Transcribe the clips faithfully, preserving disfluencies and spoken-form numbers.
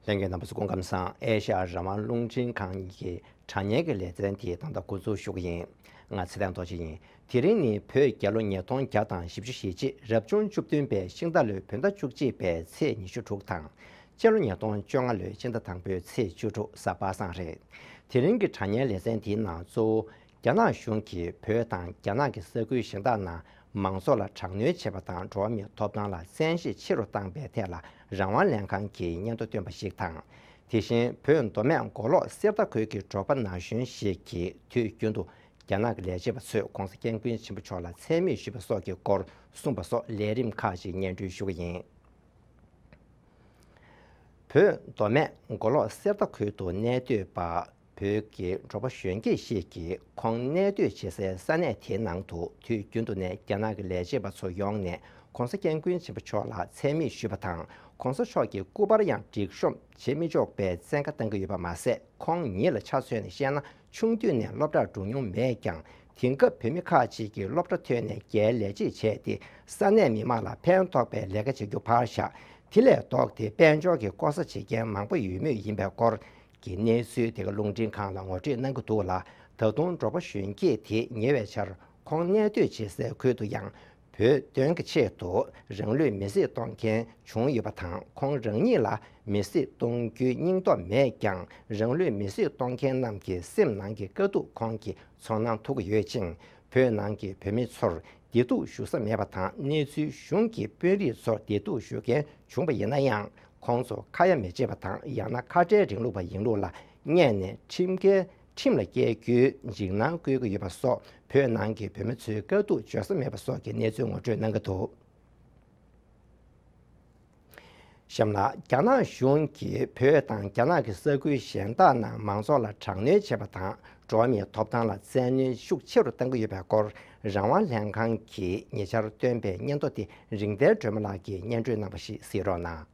ལྷན་རྒྱས་རྣམ་པ་ཚོ་སྐུ་ཁམས་བཟང་། ཨེ་ཤ་ཡ་རང་དབང་རླུང་འཕྲིན་ཁང་གི་དྲ་བརྙན་གྱི་ལེ་ཚན་དེ་ད་ལྟ་འགོ་འཛུགས་ཞུ་གི་ཡིན། ང་ཚེ་བརྟན་རྡོ་རྗེ་ཡིན། དེ་རིང་ནི་བོད་རྒྱལ་ལོ་ཉིས་སྟོང་བརྒྱ་དང་བཞི་བཅུ་ཞེ་གཅིག་རབ་བྱུང་བཅུ་བདུན་པའི་ཤིང་རྟ་ལོའི་བོད་ཟླ་བཅུ་གཅིག་པའི་ཚེས་ཉི་ཤུ་དྲུག་དང་། སྤྱི་ལོ་ཉིས་སྟོང་བཅོ་ལྔ་ལོའི་སྤྱི་ཟླ་དང་པོའི་ཚེས་བཅུ་དྲུག་གཟའ་པ་སངས་རེད། དེ་རིང་གི་དྲ་བརྙན་ལེ་ཚན་དེའི་ནང་གཙོ་བོ། རྒྱ་ནག་གཞུང་གིས་བོད་དང་རྒྱ་ནག་གི་ས་ཁུལ་གཞན་དག་ནང་མང་ཚོགས་ལ་དྲག་གནོན་བྱེད་པ་དང་། འགྲོ་བ་མིའི་ཐོབ་ཐང་ལ་བཙན་ཤེད་ཆེ་རུ་བཏང་པའི་ཐད་ལ་རང་དབང་ལྷན་ཁང་གིས་སྙན་ཐོ་བཏོན་པ་ཞིག་དང་། དེ་བཞིན་བོད་མདོ་སྨད་མགོ་ལོག་གསེར་རྟ་ཁུལ་གྱི་འབྲོག་པ་ན་གཞོན་ཞིག་གིས་དུས་རྒྱུན་དུ་རྒྱ་ནག་གི་ལས་བྱེད་པ་ཚོས་༧གོང་ས་༧སྐྱབས་མགོན་ཆེན་པོ་མཆོག་ལ་མཚན་སྨད་ཞུས་པ་སོགས་ཀྱི་སྐོར་གསུངས་པ་སོགས་ལས་རིམ་ཁག་ཅིག་སྙན་སྒྲོན་ཞུ་གི་ཡིན། བོད་མདོ་སྨད་མགོ་ལོག་གསེར་རྟ་ཁུལ་དུ་གནས་སྡོད་པ། བོད་ཀྱི་འབྲོག་པ་གཞོན་སྐྱེས་ཤིག་གིས་ཁོང་གནས་སྡོད་བྱེད་སའི་ས་གནས་དེའི་ནང་དུ་དུས་རྒྱུན་དུ་ནས་རྒྱ་ནག་གི་ལས་བྱེད་པ་ཚོ་ཡོང་ནས་༧གོང་ས་༧སྐྱབས་མགོན་ཆེན་པོ་མཆོག་ལ་མཚན་སྨད་ཞུས་པ་དང་། ༧གོང་ས་མཆོག་གི་སྐུ་པར་ཡང་སྒྲིག་གཤོམ་བྱེད་མི་ཆོག་པའི་བཙན་བཀའ་བཏང་གི་ཡོད་པ་མ་ཟད། ཁོང་ཉིད་ལ་ཆ་མཚོན་ནས་བཤད་ན། ཆུང་དུས་ནས་སློབ་གྲྭར་འགྲོ་མྱོང་མེད་ཀྱང་། དེང་སྐབས་བོད་མི་ཁག་ཅིག་གིས་སློབ་གྲྭ་ཐོན་ནས་རྒྱའི་ལས་བྱེད་བྱས་ཏེ། ས་གནས་མི་མང་ལ་ཕན་ཐོགས་པའི་ལས་ཀ་བྱེད་རྒྱུ་ཕར་བཞག་དེ་ལས་ལྡོག་སྟེ་དཔལ་འབྱོར་གྱི་ལྐོག་ཟ་བྱེད་མཁན་མང་པོ་ཡོད་མུས་ཡིན་པའི་སྐོར་གྱི་གནས་ཚུལ་དེ་ག་རླུང་འཕྲིན་ཁང་ལ་ངོ་སྤྲོད་གནང་གི་འདུག་ལ། ད་དུང་འབྲོག་པ་གཞོན་སྐྱེས་དེ་ཉེ་བའི་ཆར་ཁོང་གནས་སྡོད་བྱེད་སའི་ཁུལ་དུ་ཡང་། བོད་དོན་གྱི་ཆེད་དུ་རང་ལུས་མེར་སྲེག་གཏོང་མཁན་བྱུང་ཡོད་པ་དང་། ཁོང་རང་ཉིད་ལ་མེར་སྲེག་གཏོང་རྒྱུའི་སྙིང་སྟོབས་མེད་ཀྱང་། རང་ལུས་མེར་སྲེག་གཏོང་མཁན་རྣམས་ཀྱི་སེམས་ནང་གི་དཀའ་སྡུག་ཁོང་གིས་ཚོར་སྣང་ཐུབ་ཀྱི་ཡོད་ཅིང་། བོད་ནང་གི་བོད་མི་ཚོར་བདེ་སྡུག་ཞུ་ས་མེད་པ་དང་། གནས་ཚུལ་གཞུང་གི་དཔོན་རིགས་ཚོར་བདེ་སྡུག་ཞུ་མཁན་བྱུང་བ་ཡིན་ན་ཡང་། ཁོང་ཚོ་ཁ་ཡ་མི་བྱེད་པ་དང་། ཡང་ན་ཁ་བྲལ་རིང་ལུགས་པ་ཡིན་ལུགས་ལ་བསྙད་ནས་ཁྲིམས་འགལ། ཁྲིམས་ལ་བཀལ་རྒྱུའི་འཇིགས་སྣང་བསྐུལ་གྱི་ཡོད་པ་སོགས། བོད་ནང་གི་བོད་མི་ཚོའི་དཀའ་སྡུག་བརྗོད་ས་མེད་པ་སོགས་ཀྱི་གནས་ཚུལ་ངོ་སྤྲོད་གནང་གི་འདུག་གཤམ་ལ། རྒྱ་ནག་གཞུང་གིས་བོད་དང་རྒྱ་ནག་གི་ས་ཁུལ་གཞན་དག་ནང་མང་ཚོགས་ལ་དྲག་གནོན་བྱེད་པ་དང་། འགྲོ་བ་མིའི་ཐོབ་ཐང་ལ་བཙན་གནོན་ཤུགས་ཆེ་རུ་གཏང་གི་ཡོད་པའི་སྐོར། རང་དབང་ལྷན་ཁང་གིས་ཉེ་ཆར་བཏོན་པའི་སྙན་ཐོ་དེ་རིག་ལྡན་སྒྲོལ་མ་ལགས་ཀྱིས་སྙན་སྒྲོན་གནང་བ་ཞིག་གཟིགས་རོགས་གནང་།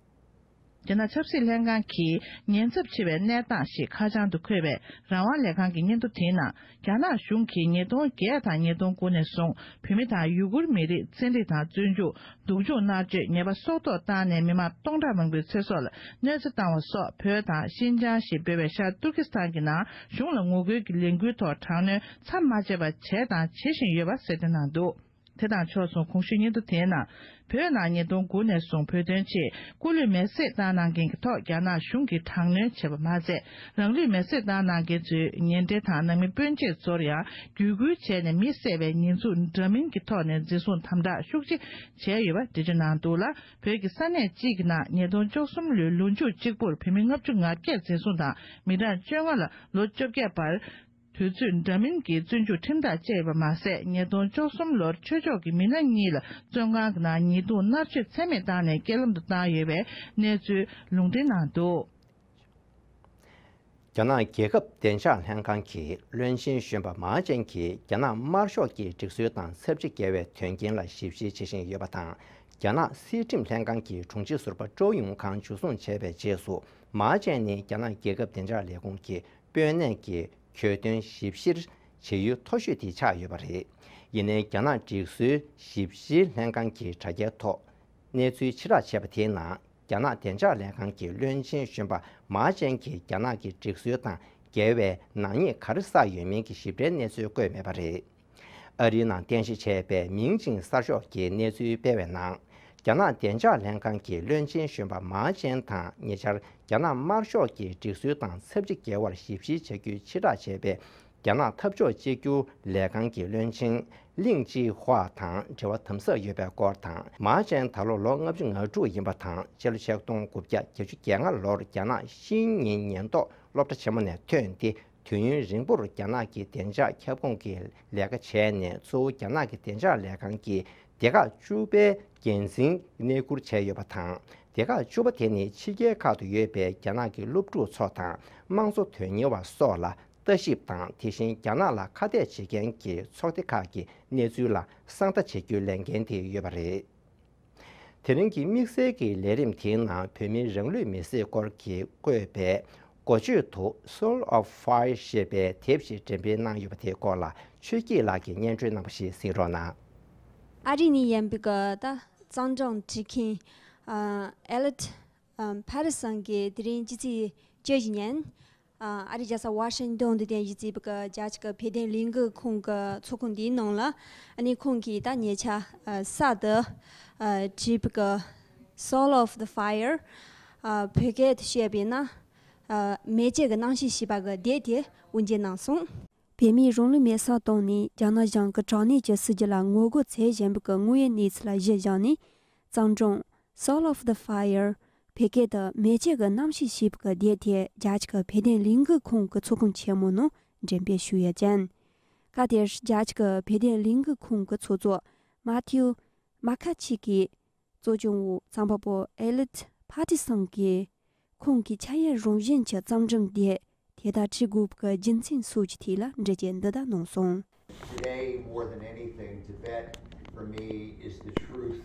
རྒྱ་ནག་ཆབ་སྲིད་ལྷན་ཁང་གིས་ཉེན་ཚབས་ཆེ་བའི་གནས་སྟངས་ཤིག་ཁ་བྱང་དུ་འཁོད་པའི་རང་དབང་ལས་ཁང་གི་སྙན་ཐོ་དེའི་ནང་། རྒྱ་ནག་གཞུང་གིས་ཉིས་སྟོང་བརྒྱད་དང་ཉིས་སྟོང་དགུ་ནས་བཟུང་བོད་མི་དང་ཡུ་གུར་མི་རིགས་བཙན་ཁྲིད་དང་བཙོན་འཇུག་སྡུག་སྦྱོང་མནར་གཅོད། ཉེས་པ་སྲོག་ཐོག་བཏང་ནས་མི་མང་སྟོང་ཕྲག་མང་པོའི་ཚེ་སྲོག་ལ་གནོད་འཚེ་བཏང་བ་སོགས། བོད་དང་ཤིན་ཅང་ཞེས་འབོད་པའི་ཤར་ཏུར་ཀི་སི་ཐན་གྱི་ནང་གཞུང་ལ་ངོ་རྒོལ་གྱི་ལས་འགུལ་ཐོག་དྲག་གནོན་མཚམས་མ་ཆད་པར་བྱས་དང་བྱེད་བཞིན་ཡོད་པ་གསལ་སྟོན་གནང་འདུག་དེ་དང་ཕྱོགས་མཚུངས། གོང་ཞུས་སྙན་ཐོ་དེའི་ནང་། བོད་ནང་ཉིས་སྟོང་དགུ་ནས་བཟུང་བོད་དོན་ཆེད་སྐུ་ལུས་མེར་སྲེག་བཏང་གནང་མཁན་གྱི་ཐོག་རྒྱ་ནག་གཞུང་གིས་དྲག་གནོན་བྱས་པ་མ་ཟད། རང་ལུས་མེར་སྲེག་བཏང་གནང་མཁན་ཚོའི་ཉེ་འབྲེལ་དང་ནང་མི་སྤུན་མཆེད་ཚོར་ཡང་བརྒྱུད་སྐུལ་བྱས་ནས་མི་བསད་པའི་ཉེས་འཛུགས་འདྲ་མིན་གྱི་ཐོག་ནས་འཛིན་བཟུང་དམ་དྲག་ཤུགས་ཆེ་བྱས་ཡོད་པ་འགྲེལ་བརྗོད་གནང་འདུག་ལ། བོད་ཀྱི་ས་གནས་གཅིག་གི་ནང་ཉིས་སྟོང་བཅུ་གསུམ་ལོའི་ལོ་མཇུག་གཅིག་པུར་བོད་མི་ལྔ་བཅུ་ང་བརྒྱད་འཛིན་བཟུང་དང་། མི་གྲངས་བཅོ་ལྔ་ལ་ལོ་བཅོ་བརྒྱད་བར། དུས་ཚོད་འདྲ་མིན་གྱི་བཙོན་འཇུག་ཁྲིམས་ཐག་བཅད་ཡོད་པ་མ་ཟད། ཉིས་སྟོང་བཅུ་གསུམ་ལོར་ཆོས་ཕྱོགས་ཀྱི་མི་སྣ་གཉིས་ལ་བཙོན་ཁང་གི་ནང་ཉེས་རྡུང་མནར་གཅོད་ཚད་མེད་བཏང་ནས་རྐྱེན་ལམ་དུ་བཏང་ཡོད་པའི་གནས་ཚུལ་ལུང་འདྲེན་གནང་འདུག་རྒྱ་ནག་རྒྱལ་ཁབ་བདེ་འཇགས་ལྷན་ཁང་གིས་བློན་ཆེན་གཞོན་པ་མཱ་ཅན་གྱིས་རྒྱ་ནག་དམར་ཤོག་གི་སྒྲིག་སྲོལ་དང་ཚབས་ཆེ་འགལ་བའི་དོན་རྐྱེན་ལ་ཞིབ་བཤེར་བྱེད་བཞིན་ཡོད་པ་དང་། རྒྱ་ནག་སྲིད་ཁྲིམས་ལྷན་ཁང་གི་དྲུང་ཆེ་ཟུར་པ་ཀྲོའུ་ཡུང་ཁང་འཇུ་བཟུང་བྱས་པའི་རྗེས་སུ། མཱ་ཅན་ནི་རྒྱ་ནག་རྒྱལ་ཁབ་བདེ་འཇགས་ལས་ཁུངས་ཀྱི་དཔོན་གནས་ཀྱི་གྱོད་དོན་ཞིབ་བཤེར་བྱེད་ཡུལ་མཐོ་ཤོས་དེ་ཆགས་ཡོད་པ་རེད། ཡིན་ནའི་རྒྱ་ནག་སྒྲིག་སྲོལ་ཞིབ་བཤེར་ལྷན་ཁང་གི་དྲ་རྒྱའི་ཐོག་གནས་ཚུལ་ཕྱིར་བསྒྲགས་བྱས་པ་དེའི་ནང་། རྒྱ་ནག་བདེ་འཇགས་ལས་ཁང་གི་བློན་ཆེན་གཞོན་པ་མཱ་ཅན་གྱིས་རྒྱ་ནག་གི་སྒྲིག་སྲོལ་དང་འགལ་བའི་ནག་ཉེས་ག་རེ་བསགས་ཡོད་མིན་གྱི་ཞིབ་ཕྲའི་གནས་ཚུལ་བཀོད་མེད་པ་རེད། ཨ་རིའི་ནང་རྟེན་གཞི་བྱས་པའི་མིང་ཅིང་གསར་ཤོག་གིས་གནས་ཚུལ་སྤེལ་བའི་ནང་། རྒྱ་ནག་བདེ་འཇགས་ལྷན་ཁང་གི་བློན་ཆེན་གཞོན་པ་མཱ་ཅན་དང་ཉེ་ཆར་རྒྱ་ནག་དམར་ཤོག་གི་སྒྲིག་སྲོལ་དང་ཚབས་ཆེ་འགལ་བར་ཞིབ་བཤེར་བྱ་རྒྱུའི་ཕྱིར་བསྒྲགས་བྱས་པའི་རྒྱ་ནག་འཐབ་ཕྱོགས་གཅིག་གྱུར་ལས་ཁང་གི་བློན་ཆེན་ལིང་ཅི་ཧྭ་དང་འབྲེལ་བ་དམ་ཟབ་ཡོད་པའི་སྐོར་དང་། མཱ་ཅན་ད་ལོ་ལོ་ལྔ་བཅུ་ང་དྲུག་ཡིན་པ་དང་། སྤྱི་ལོ་ཆིག་སྟོང་དགུ་བརྒྱ་བརྒྱད་ཅུ་གྱ་ལྔ་ལོར་རྒྱ་ནག་ཤིན་ཉིན་ཉེན་རྟོག་སློབ་གྲྭ་ཆེན་མོ་ནས་ཐོན་ཏེ། དུས་ཡུན་རིང་པོར་རྒྱ་ནག་གི་བདེ་འཇགས་ཁྱབ་ཁོངས་ཀྱི་ལས་ཀ་བྱས་ནས། གཙོ་བོ་རྒྱ་ནག་གི་བདེ་འཇགས་ལས་ཁང་གི་སྡེ་ཁག་བཅུ་པའི་འགན་འཛིན་གནས་བསྐོར་བྱས་ཡོད་པ་དང་། སྡེ་ཁག་བཅུ་པ་དེ་ནི་ཕྱི་རྒྱལ་ཁག་ཏུ་ཡོད་པའི་རྒྱ་ནག་གི་སློབ་ཕྲུག་ཚོ་དང་། དམངས་གཙོ་དོན་གཉེར་བ་སོགས་ལ་ལྟ་ཞིབ་དང་། དེ་བཞིན་རྒྱ་ནག་ལ་ཁ་གཏད་བྱེད་མཁན་གྱི་ཚོགས་སྡེ་ཁག་གི་གནས་ཚུལ་ལ་གསང་བརྡ་བྱེད་རྒྱུའི་ལས་འགན་དེ་ཡོད་པ་རེད། དེ་རིང་གི་དམིགས་བསལ་གྱི་ལས་རིམ་དེའི་ནང་། བོད་མིའི་རང་ལུས་མེར་སྲེག་སྐོར་གྱི་བཀོད་པའི་འགོ་བརྗོད་དུ། Soul of Fire ཞེས་པའི་དེབ་ཞིག་འགྲེམས་སྤེལ་གནང་ཡོད་པ་དེའི་སྐོར་ལ་ཆོས་སྐྱིད་ལགས་ཀྱིས་སྙན་སྒྲོན་གནང་བ་ཞིག་གཟིགས་རོགས་གནང་། ཨ་རི་ནས་ཡིན་པའི་གི་ད་གཙང་སྦྲང་བྲིས་མཁན་ཨ་ཨེ་ལེད་ ཨམ། ཕ་རི་སང་གི་དེ་རིང་སྤྱི་ཚེས་བཅུ་བཞི་ཉིན། ཨ། ཨ་རིའི་རྒྱལ་ས་ཝ་ཤིང་ཏོན་དུ་རྟེན་གཞི་བྱས་པའི་གི་རྒྱ་ཆེ་གི་བོད་དོན་ལས་འགུལ་ཁང་གི་ཚོགས་ཁང་འདིའི་ནང་ལ། ཨ་ནི་ཁོང་གིས་ད་ཉེ་ཆར་ཨ་གསར་དུ་ཨ་བྲིས་པའི་གི་Soul of the Fire། ཨ། བོད་སྐད་དུ་བཤད་པས་ན། ཨ། མེ་ལྕེ་གི་རྣམ་ཤེས་ཞེས་པ་གི་དེབ་དེ་དབུ་འབྱེད་གནང་སོང་། བོད་མིའི་རང་ལུས་མེ་སྲེག་བཏང་ནས་རྒྱ་ནག་གཞུང་གི་དྲག་གནོན་གྱི་སྲིད་ཇུས་ལ་ངོ་རྒོལ་བྱེད་བཞིན་པའི་གི་དངོས་ཡོད་གནས་ཚུལ་ལ་གཞི་བཞག་ནས། བརྩམས་སྒྲུང་Soul of the Fire། བོད་སྐད་དུ་མེ་ལྕེ་གི་རྣམ་ཤེས་ཞེས་པའི་གི་དེབ་དེ་རྒྱ་ཆེ་གི་བོད་དོན་ལས་འགུལ་ཁང་གི་ཚོགས་ཁང་ཆེན་མོའི་ནང་འགྲེམས་སྤེལ་ཞུས་ཡོད་ཅིང་། སྐབས་དེར་རྒྱ་ཆེ་གི་བོད་དོན་ལས་འགུལ་ཁང་གི་ཚོགས་གཙོ་མ་ཐིའུ་མ་ཁ་ཆི་གིས། གཙོ་སྐྱོང་འོག་རྩོམ་པ་པོ་ཨེ་ལིད་ཕ་ཏི་སོན་གྱིས་ཁོང་གིས་འཆར་ཡན་རང་བཞིན་གྱི་བརྩམས་སྒྲུང་དེ་དེ་ལྟར་བྲིས་དགོས་པའི་རྒྱུ་མཚན་སོགས་ཀྱི་ཐད་ལ་འགྲེལ་བརྗོད་འདི་ལྟར་གནང་སོང་། Today, more than anything, Tibet for me is the truth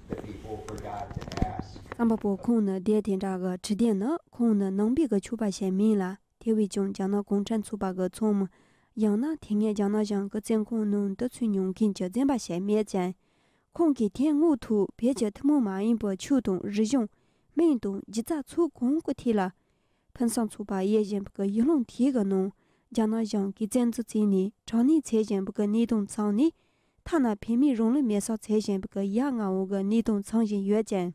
that people forgot to ask. རྩོམ་པ་པོ་ཁོང་ནི་དེབ་དེ་འདྲ་གི་བྲིས་དོན་ནི་ཁོང་ནི་ནང་པའི་གི་ཆོས་པ་ཞིག་མིན་ལ། དེ་བས་ཀྱང་རྒྱ་ནག་གུང་ཁྲན་ཚོགས་པ་གི་ཚོགས་མི། ཡང་ན་དེ་སྔའི་རྒྱ་ནག་གཞུང་གི་བཙོན་ཁང་ནང་དུ་ཚུད་མྱོང་མཁན་གྱི་བཙོན་པ་ཞིག་མེད་ཅིང་། ཁོང་གིས་དེ་སྔོན་དུ་བོད་ཀྱི་ཐུན་མོང་མ་ཡིན་པའི་ཆོས་དང་རིག་གཞུང་། སྨན་དང་སྒྱུ་རྩལ་ཚོགས་གང་གི་ཐད་ལ། ཕུན་སུམ་ཚོགས་པ་དབྱེ་བཞིན་པའི་ཡུལ་ལུང་དེ་གི་ནང་རྒྱ་ནག་གཞུང་གིས་བཙན་འཛུལ་བྱས་ནས་དྲག་གནོན་བྱེད་བཞིན་པའི་གནས་སྟངས་ཚང་ནས། ཐ་ན་བོད་མིའི་རང་ལུས་མེ་སྲེག་བྱེད་བཞིན་པའི་ཡ་ང་འོག་གི་གནས་སྟངས་ཚང་བཞིན་ཡོད་ཅིང་།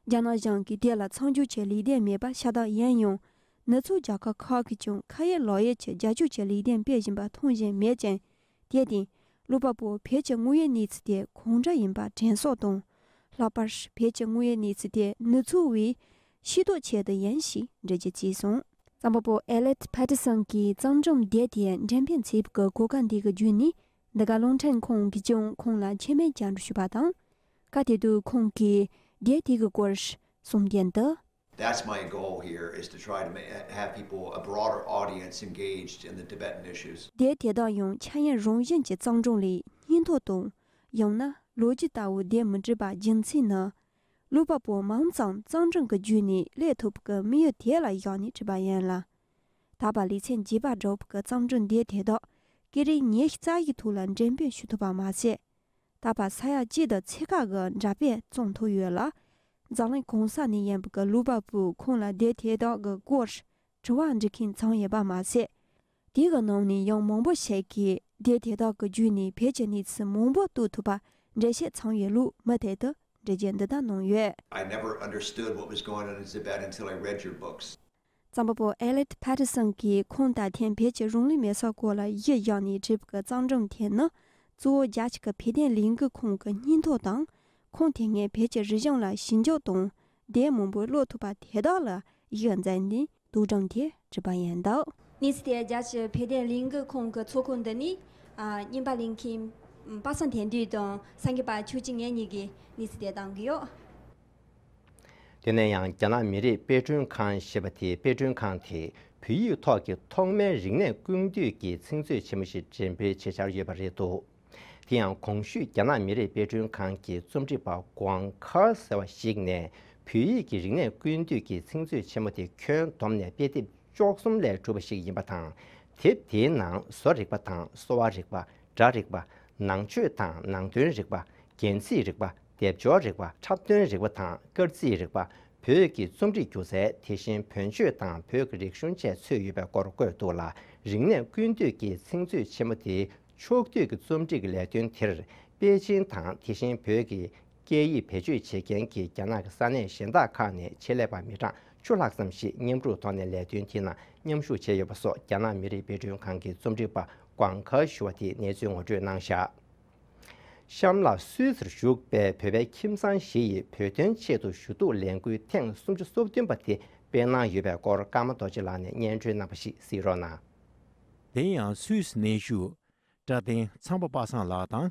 རྒྱ་ནག་གཞུང་གིས་དེ་ལ་མཚམས་འཇོག་གི་ལས་དོན་མེད་པ་ཤ་སྟག་ཡིན་ཡང་། ནུབ་ཕྱོགས་རྒྱལ་ཁབ་ཁག་གིས་ཀྱང་ཁ་ཡོད་ལག་ཡོད་ཀྱི་རྒྱབ་སྐྱོར་གྱི་ལས་དོན་སྤེལ་བཞིན་པ་མཐོང་བཞིན་མེད་ཅིང་། དེར་བརྟེན། ཀློག་པ་པོ་བོད་ཀྱི་དངོས་ཡོད་གནས་ཚུལ་དེ་གང་འདྲ་ཡིན་པ་དྲན་གསོ་དང་། ལྷག་པར་བོད་ཀྱི་དངོས་ཡོད་གནས་ཚུལ་དེ་ནུབ་ཕྱོགས་པས་ཤེས་རྟོགས་ཆེད་དུ་ཡིན་ཞེས་འགྲེལ་བརྗོད་བྱས་སོང་། རྩོམ་པ་པོ་ཨེ་ལིད་ཕ་ཏི་སོན་གྱིས་རྩོམ་སྒྲུང་དེབ་དེ་འགྲེམས་སྤེལ་བྱས་པའི་གོ་སྐབས་འདི་གི་བརྒྱུད་ནས། འདི་ག་རླུང་འཕྲིན་ཁང་གིས་ཀྱང་ཁོང་ལ་མཆན་སྨད་བཅར་འདྲི་ཞུས་པ་དང་། སྐབས་དེ་དུས་ཁོང་གིས་དེབ་དེ་གི་སྐོར་གསུང་དོན་དུ། That's my goal here, is to try to ma- have people, a broader audience engaged in the Tibetan issues. དེབ་དེ་དག་ཡང་འཆར་ཡན་རང་བཞིན་གྱི་རྩོམ་སྒྲུང་ལས་སྙིང་སྟོབས་དང་། ཡང་ན་ལོ་རྒྱུས་ལྟ་བུ་དེབ་མི་བྲིས་པ་རྒྱུ་མཚན་ནི། ཀློག་པ་པོ་མང་ཙམ་རྩོམ་སྒྲུང་གི་བརྒྱུད་ནས་སླེབས་ཐུབ་པའི་དམིགས་ཡུལ་དེ་ལ་བཞག་ནས་བྲིས་པ་ཡིན་ལ། ད་བར་ལེ་ཚན་རྒྱས་པ་འདྲ་བོ་གི་རྩོམ་སྒྲུང་དེབ་དེ་དག་སྐད་རིགས་ཉི་ཤུ་རྩ་བཞིའི་ཐོག་ལ་འགྲེམས་སྤེལ་ཞུ་ཐུབ་པ་མ་ཟད། ད་བར་ས་ཡ་གཅིག་དང་ཕྱེད་ཀ་གི་འདྲ་དཔེ་བརྩམས་ཐུབ་ཡོད་ལ། འཛམ་གླིང་གང་ས་ནས་ཡིན་པའི་གི་ཀློག་པ་པོས་ཁོང་ལ་དེབ་དེ་དག་གི་སྐོར་དྲི་བ་འདྲི་མཁན་ཚང་ཡོད་པ་མ་ཟད། དེ་གི་ནང་ནས་ཡང་མང་པོ་ཞིག་གིས་དེབ་དེ་དག་གི་བརྒྱུད་ནས་བོད་ཀྱི་གནས་ཚུལ་མང་པོ་རྟོགས་ཐུབ་པ་འགྲེལ་བཤད་ཚང་ཡོད་ལུགས་མུ་མཐུད་དུ་འགྲེལ་བརྗོད་འདི་ལྟར་གནང་ཡོད། I never understood what was going on in Tibet until I read your books. རྩོམ་པ་པོ་ཨེ་ལིད་ཕ་ཏི་སོན་གྱིས་ཁོང་ད་ཐེངས་བོད་ཀྱི་རང་ལུས་མེ་སྲེག་སྐོར་ལ་གཞི་བཞག་ནས་བྲིས་པའི་རྩོམ་སྒྲུང་དེ་ནི། གཙོ་བོ་རྒྱ་ཆེ་གི་བོད་དོན་ལས་འགུལ་ཁང་གི་སྙིང་སྟོབས་དང་། ཁོང་དེ་སྔའི་བོད་ཀྱི་རིག་གཞུང་ལ་ཞིབ་འཇུག་དང་དེབ་མང་པོ་ཀློག་ཐུབ་པ་དེ་དག་ལ་གཞི་འཛིན་ནས་དོ་དམ་དེ་བྲིས་པ་ཡིན་འདུག། གནས་ཚུལ་དེ་རྒྱ་ཆེ་བོད་དོན་ལས་འགུལ་ཁང་གི་ཚོགས་ཁང་འདི་ནས། ཨ། རྙིང་པ་ལས་མཁན་པ་སངས་དོན་གྲུབ་དང་སངས་རྒྱས་པ་ཆོས་སྐྱིད་ངེད་གཉིས་ཀྱིས་གནས་ཚུལ་དེ་བཏང་གི་ཡོད། དེ་ནས་ཡང་རྒྱ་ནག་མི་རིགས་དཔེ་སྐྲུན་ཁང་ཞེས་པ་དེའི་དཔེ་སྐྲུན་ཁང་དེས་བོད་ཡིག་ཐོག་གི་ཐོག་མའི་རིག་གནས་ཀུན་བཏུས་ཀྱི་ཚིག་མཛོད་ཆེན་མོ་ཞིག་འགྲེམས་སྤེལ་བྱེད་འཆར་ཡོད་པ་རེད་འདུག། དེ་ཡང་གོང་ཞུས་རྒྱ་ནག་མི་རིགས་དཔེ་སྐྲུན་ཁང་གི་རྩོམ་སྒྲིག་པ་ཀུང་ཁ་ཟེར་བ་ཞིག་ནས་བོད་ཡིག་གི་རིག་གནས་ཀུན་བཏུས་ཀྱི་ཚིག་མཛོད་ཆེན་མོ་དེ་ཁྱོན་བསྡོམས་ནས་དཔེ་དེབ་བཅུ་གསུམ་ལས་གྲུབ་པ་ཞིག་ཡིན་པ་དང་། དེབ་དེའི་ནང་བཟོ་རིག་པ་དང་གསོ་བ་རིག་པ། སྒྲ་རིག་པ། ནང་ཆོས་དང་ནང་དོན་རིག་པ། རྒྱན་ཚིག་རིག་པ། སྡེབ་སྦྱོར་རིག་པ། འཁྲབ་སྟོན་རིག་པ་དང་སྐར་རྩིས་རིག་པ། བོད་ཀྱི་རྩོམ་རིག་སྒྱུ་རྩལ། དེ་བཞིན་བོན་ཆོས་དང་བོད་ཀྱི་རིག་གཞུང་བཅས་ཚུད་ཡོད་པའི་སྐོར་བཀོད་འདུག་ལ། རིག་གནས་ཀུན་བཏུས་ཀྱི་ཚིག་མཛོད་ཆེན་མོ་དེའི་ཕྱོགས་བསྡུས་ཀྱི་རྩོམ་སྒྲིག་གི་ལས་དོན་དེར། པེ་ཅིང་དང་དེ་བཞིན་བོད་ཀྱི་སྐད་ཡིག་བེད་སྤྱོད་བྱེད་མཁན་གྱི་རྒྱ་ནག་གི་ས་གནས་གཞན་དག་ཁག་ནས་ཆེད་ལས་པ་མི་གྲངས་བཅུ་ལྷག་ཙམ་ཞིག་མཉམ་རུབ་ཐོག་ནས་ལས་དོན་དེའི་ནང་མཉམ་ཞུགས་བྱས་ཡོད་པ་སོགས་རྒྱ་ནག་མི་རིགས་དཔེ་སྐྲུན་ཁང་གི་རྩོམ་སྒྲིག་པ་ཀུང་ཁ་ཞུ་བ་དེས་གནས་ཚུལ་ངོ་སྤྲོད་གནང་བཞག། གཤམ་ལ་སུད་སིར་བཞུགས་པའི་བོད་པའི་ཁྱིམ་ཚང་ཞིག་ཡིས་བོད་དོན་ཆེད་དུ་ཞུ་གཏུག་ལས་འགུལ་ཐེངས་སུམ་ཅུ་སོ་བདུན་པ་དེ་སྤེལ་གནང་ཡོད་པའི་སྐོར་ཀརྨ་རྡོ་རྗེ་ལགས་ནས་སྙན་སྒྲོན་གནང་བ་ཞིག་གཟིགས་རོགས་གནང་། དེ་ཡང་སུད་སི་གནས་བཞུགས་བཀྲ་བསྟན་ཚངས་པ་པ་སངས་ལགས་དང་།